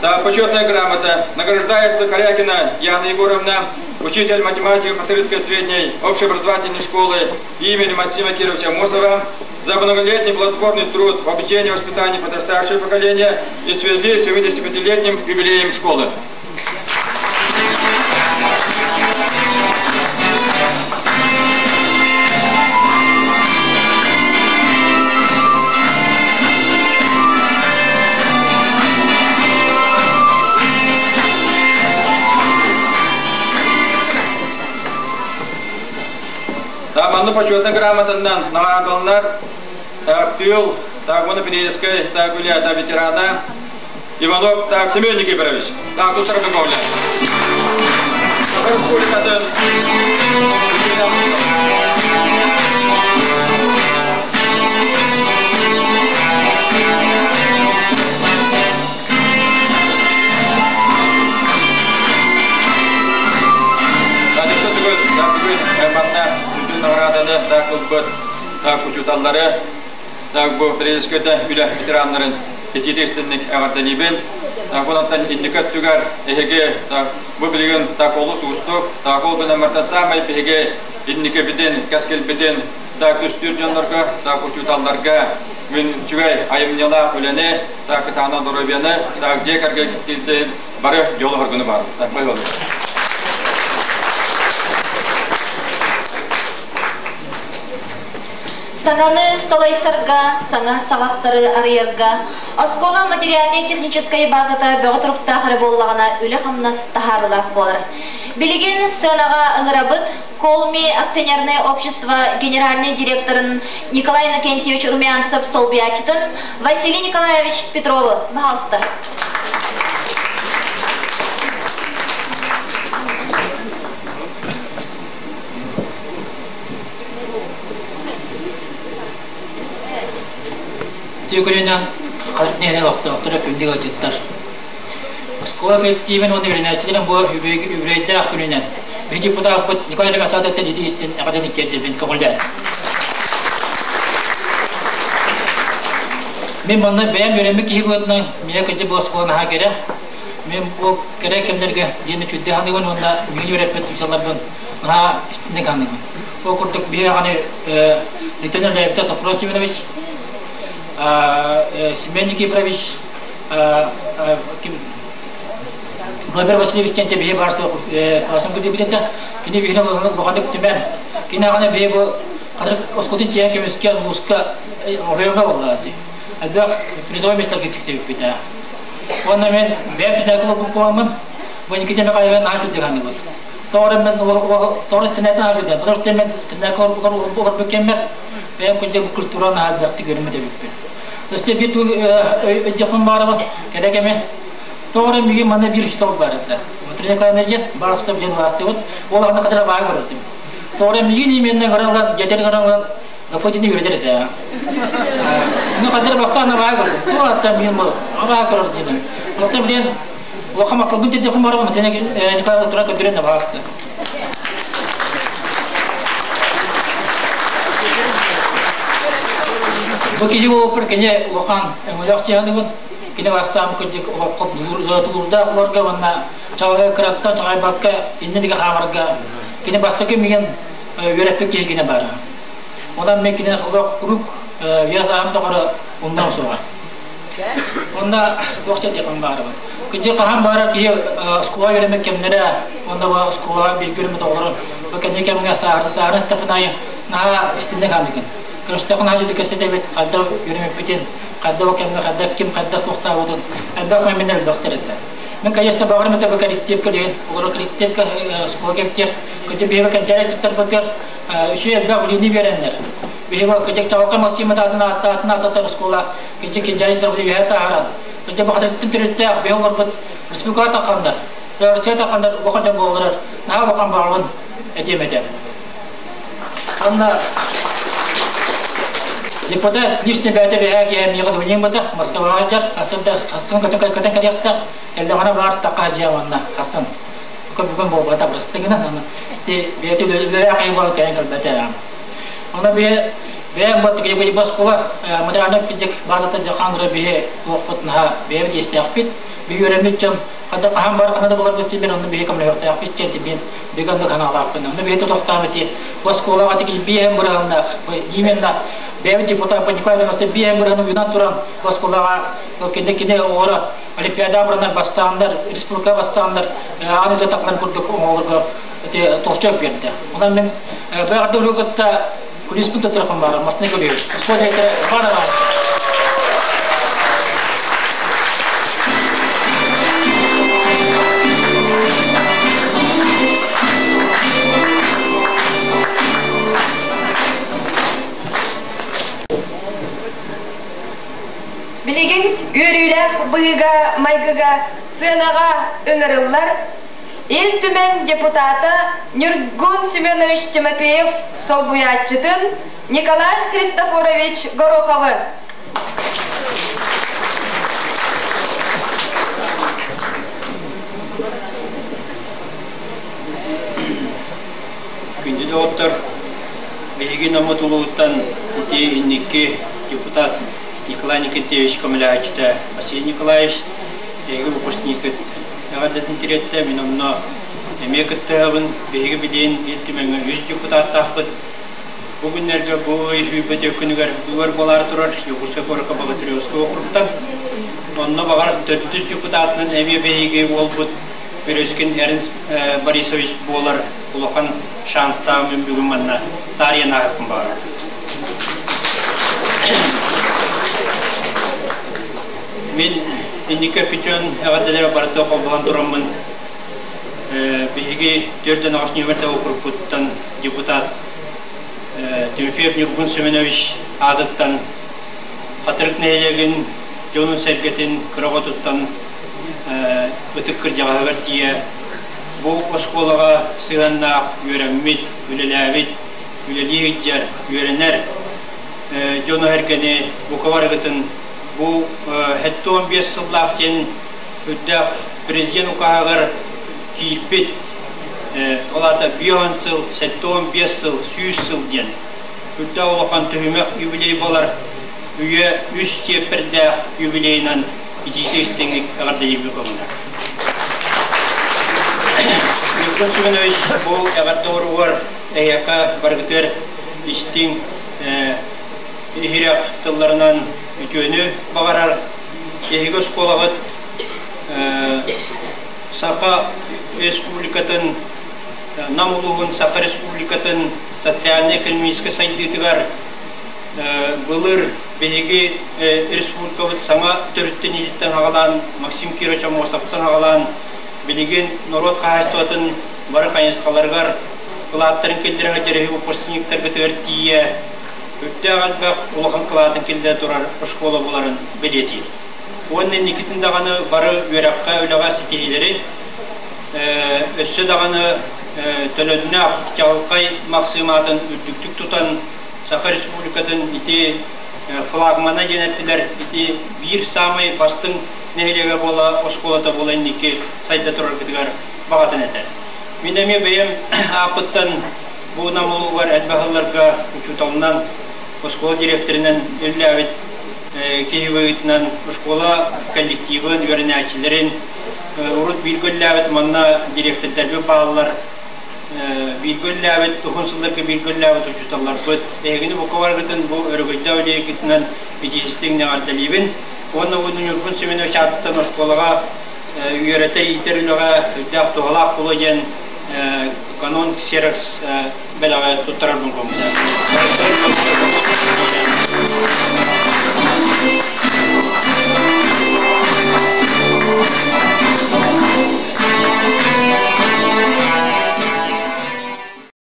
Да, почетная грамота награждается Корякина Яна Егоровна, учитель математики Хатырской средней общеобразовательной школы имени Максима Кировича Мосова за многолетний плодотворный труд в обучении и воспитании подрастающего поколения и в связи с 75-летним юбилеем школы. Манны почетный грамотаннан наҕараадаланар тыыл Тагмана Пенедельскай Тагуля та ветерана Иванов так Семен Никифорович. Так, тут Рыбаковля. Награданы так ылбыт так учуталлары так бу Тренерскөйдө үлэ ветераннарын итиитик эҕэрдэлиибин. Онон инники өттүгэр эһиги бу билигин так олус уустук, так ол гынан самай биһиги инникибитин, кэскилбитин так үстүүр дьоннорго, так учууталларга мин үчүгэй айымньылаах үлэни, так кытаанах доруобуйаны, так дьиэ кэргэн бары дьолу хоргуну бар. Так болот. Саҥаны салайсарга, саҥа саҕахтары арыйарга, оскуола материальнай-техническай базата бөҕө туруктаах эрэ буоллаҕына үлэ-хамнас таһаарыылаах буолар. Билигин сыанаҕа ыҥырабыт Колми акционерное общество генеральнай директорын Николай Иннокентьевич Румянцев солбуйааччытын Василий Николаевич Петровы. Пожалуйста. Үтүө күнүнэн хас нэһилиэк олохтоохторо күндү ыалдьыттар. Оскуола коллективин уонна үөрэнээччилэрин бу үбүлүөйдээх күнүнэн биһиги депутаппыт Николай Лекасатовтан ити истин эҕэрдэтин тиэрдэрбин көҥүллээн. Мин манна бэйэм үөрэммит киһи быһыытынан миэхэ кырдьык бу оскуола наһаа кэрэ. Мин бу кэрэ кэмнэргэ диэн үчүгэй саныыбын уонна миигин үөрэппит учууталларбын наһаа истинник саныыбын. Ол курдук биһиги даҕаны Лейтенант Леонид Софрон Семенович, Семен Никифорович, ким Владимир Васильевич диэн биһи баар суох классым кытыыбыт кини биһини улаханнык түмэн, кини аҕаны биһи бу хатырык оскуолатын тиийэн көмүскээн улууска оройуоҥҥа буолла дии. Элбэх призовой местарга тиксибиппит. Уонна мен бэйэм түнээки олорбут буоламмын, бу Никита Михайлович наһаа күндү ханыыбын. Тоҕо мен тоҕо истинээтин аһарбыта, потому что мен түнээки олорбут кэммэр бэйэм күндү культура наһаа элбэхтик үөрэммит эбиппин. Өссө биир тугу өйдөхпүн баарабын, кэрэ кэми Тоҕо эрэ миигин манна биир учуутал баар этэ. Матрена Николаевна диэн, Барахсов диэн убаастыыбыт. Ол аҕана кытары баай көрөртүм. Тоҕо эрэ миигин именно гыралан, дьэтэр гыралан, Гафотины үөрэтэр этэ. Ну, хадыр бастаан баай көрдüm. Бу аттан миигин бу баай көрөр диэн. Оттон билен улахан махталбын тирдехум барабын Матрена Николаевна тура көтүрэн да баасты. Бу киһи буолуппар кини улахан өҥөлөөх дьиһаныбын. Кини бастаан кырдьык олоххо тулуурдаах олорго уонна кыраттан чаҕайбакка иннин диэки хаамарга кини бастакы миигин үөрэппит киһи кини баара. Онон мен кини олох куруук үйэ сааһым тухары умнуом суоҕа. Онно туох диэхпин баарыбын. Кырдьык хаһан баарар киһи оскуола үөрэммит кэмнэрэ уонна оскуолаҕа бииргэ үөрэммит оҕолору бу кэнники кэмҥэ сааһыран истэхпин аайы наһаа истинник хааллыгын. Көрүстэххин аһа дьиэ кэпсэтэбит, хайдах үөрэммиппитин, хайдах ол кэмҥэ хайдах ким хайдах суохтаабытын элбэх мэммин элбэхтэр этэ. Мин конечно баҕарым этэ бу коллективка диэн, олору коллективка оскуола кэлтиэр, кырдьык биһиги кэнчээри ыччаттарбытыгар үчүгэй элбэх билиини биэрэннэр. Биһиги кырдьык Чаҕылхай Максим аатын аатын ааттатар оскуола кырдьык кэнчээри ыччаттарбыты үөһэ таһааран, кырдьык бахатыттан төрүттээх биһиги олорбут республикаҕа тахханнар, Россия тахханнар улахан дьон буолаллар, наһаа улахан баҕабын этиэм этэ. Онно депутат личный бэйэтэ бэһээ киһи миэхэ звоним-быта, Москваҕа сылдьар, хассын да хассын көтөн көтөн кэлиэхтээх, кэллэҕинэ баар такка дьиэ уонна хассын. Бүгүн буолбата бырастыы гынан, аны ити бэйэтэ үлэлээх киһи буолан кэлэн кэлбэтэ. Онно бэйэ бэйэм бу тигиб оскуола материальнай кидик базата дьахан биһи туохпут наһаа бэйэбит иэстээхпит, би үөрэммит дьон ханна хаһан бар ханна да буларбыт син онно биһи көмөлөһүөхтээхпит диэн тибиэн биган да ханаалаахпын. Онно биһи тутуохтаах ити оскуолаҕа тигил биэһэн бырыһаннаах именно бэйэбит депутат Николай Иванович биэһэн бырыһаны уйунан туран оскуолаҕа кини кини оҕолоро олимпиада бырынар бастааннар республика бастааннар аан дойду тахларын курдук оҕолорго ити толчок биэрдэ. Онон мин бэҕэрдэ кытта кулиспын туттарахым баара масны көрүө. Оскуола директора Иван Иванович. Билигин үөрүүлээх быһыыга-майгыга сыанаҕа ыҥырыллар Ил Түмэн депутата Ньургун Семенович Тимофеев солбуйааччытын Николай Христофорович Гороховы. Күндү доҕоттор, биһиги Наммыт улууһуттан ити инники депутат Николай Никитевич көмөлөһөөччүтэ Василий Николаевич, эһиги выпускникыт эҕэрдэтин тириэртэ. Мин онно эмиэ кыттыһабын. Биһиги билигин Ил Түмэҥҥэ үс депутаттаахпыт. Бу күннэргэ бу ый сүүрбэ күнүгэр быыбар буолаары турар Якутскай куоракка Богатыревскай округтан. Онно баҕар төрдүс депутатынан эмиэ биһиги уолбут Березкин Эрнст Борисович буолар улахан шанстаах мин бүгүн манна таарыйан ааһыахпын баҕарабын. Мин инники өппүчүөн эҕэрдэлэри барыта холбоһон тураммын биһиги 4 нүөмэрдэ округпуттан депутат Тимофеев Ньургун Семенович аатыттан Хатырык нэһилиэгин дьонун-сэргэтин кыра оҕотуттан ытык кырдьаҕаһыгар тиийэ бу оскуолаҕа сыһыаннаах үөрэммит, үлэлээбит, үлэлии сылдьар, үөрэнэр дьону-сэргэни бука барыгытын бу 75 сыллаах диэн үрдээх президент укааһыгар киирбит ол аата 50 сыл, 75 сыл, 100 сыл диэн үрдээх улахан түһүмэх юбилей буолар үйэ үс чиэппэрдээх юбилейынан итиитэ истиҥник эҕэрдэлииргэ көҥүлэ. Ньургун Семенович бу эҕэрдэ уругар эһиэхэ барыгытыгар истиҥ иһирэх тылларынан үтүөнү баҕарар. Эһиги оскуолаҕыт Саха Республикатын Нам улууһун Саха Республикатын социальнай-экономическай сайдыытыгар былыр биһиги республикабыт саҥа төрүттэниититтэн аҕалаан Максим Кирович Аммосовтан аҕалаан билигин норуот хаһаайыстыбатын бары хайысхаларыгар кылааттарын киллэрэ сылдьар выпускниктаргытыгар тиийэ үрдээх элбэх улахан кылаатын киллэрэ турар школа буоларын бэлиэтиир. Уонна инникитин даҕаны бары үөрэххэ, үлэҕэ ситиһиилэри өссө даҕаны төлөннөөх чаҕылхай Махсыым аатын үрдүктүк тутан Саха Республикатын ити флагмана диэн эттилэр, ити биир саамай бастыҥ нэһилиэгэ буола, оскуолата буола инники сайда тураргытыгар баҕатын этэр. Мин эмиэ бэйэм ааппыттан бу Нам улууһугар элбэх сылларга учууталынан, оскуола директорынан үлэлээбит киһи быһыытынан оскуола коллективын, үөрэнээччилэрин, урут бииргэ үлэлээбит манна дириэктэрдэрбит бааллар, бииргэ үлэлээбит, уһун сылларга бииргэ үлэлээбит учууталларбыт. Эһигини бука барыгытын бу өрөгөйдөөх үлэһиккитинэн итиистиҥ эҕэрдэлиибин. Уонна бу Ньургун Семенович аатыттан оскуолаҕа үөрэтэр иитэр үлэҕэ үрдээх туһалаах буолуо диэн Canon Xerox бэлэҕи туттарарбын көҥүллээтим.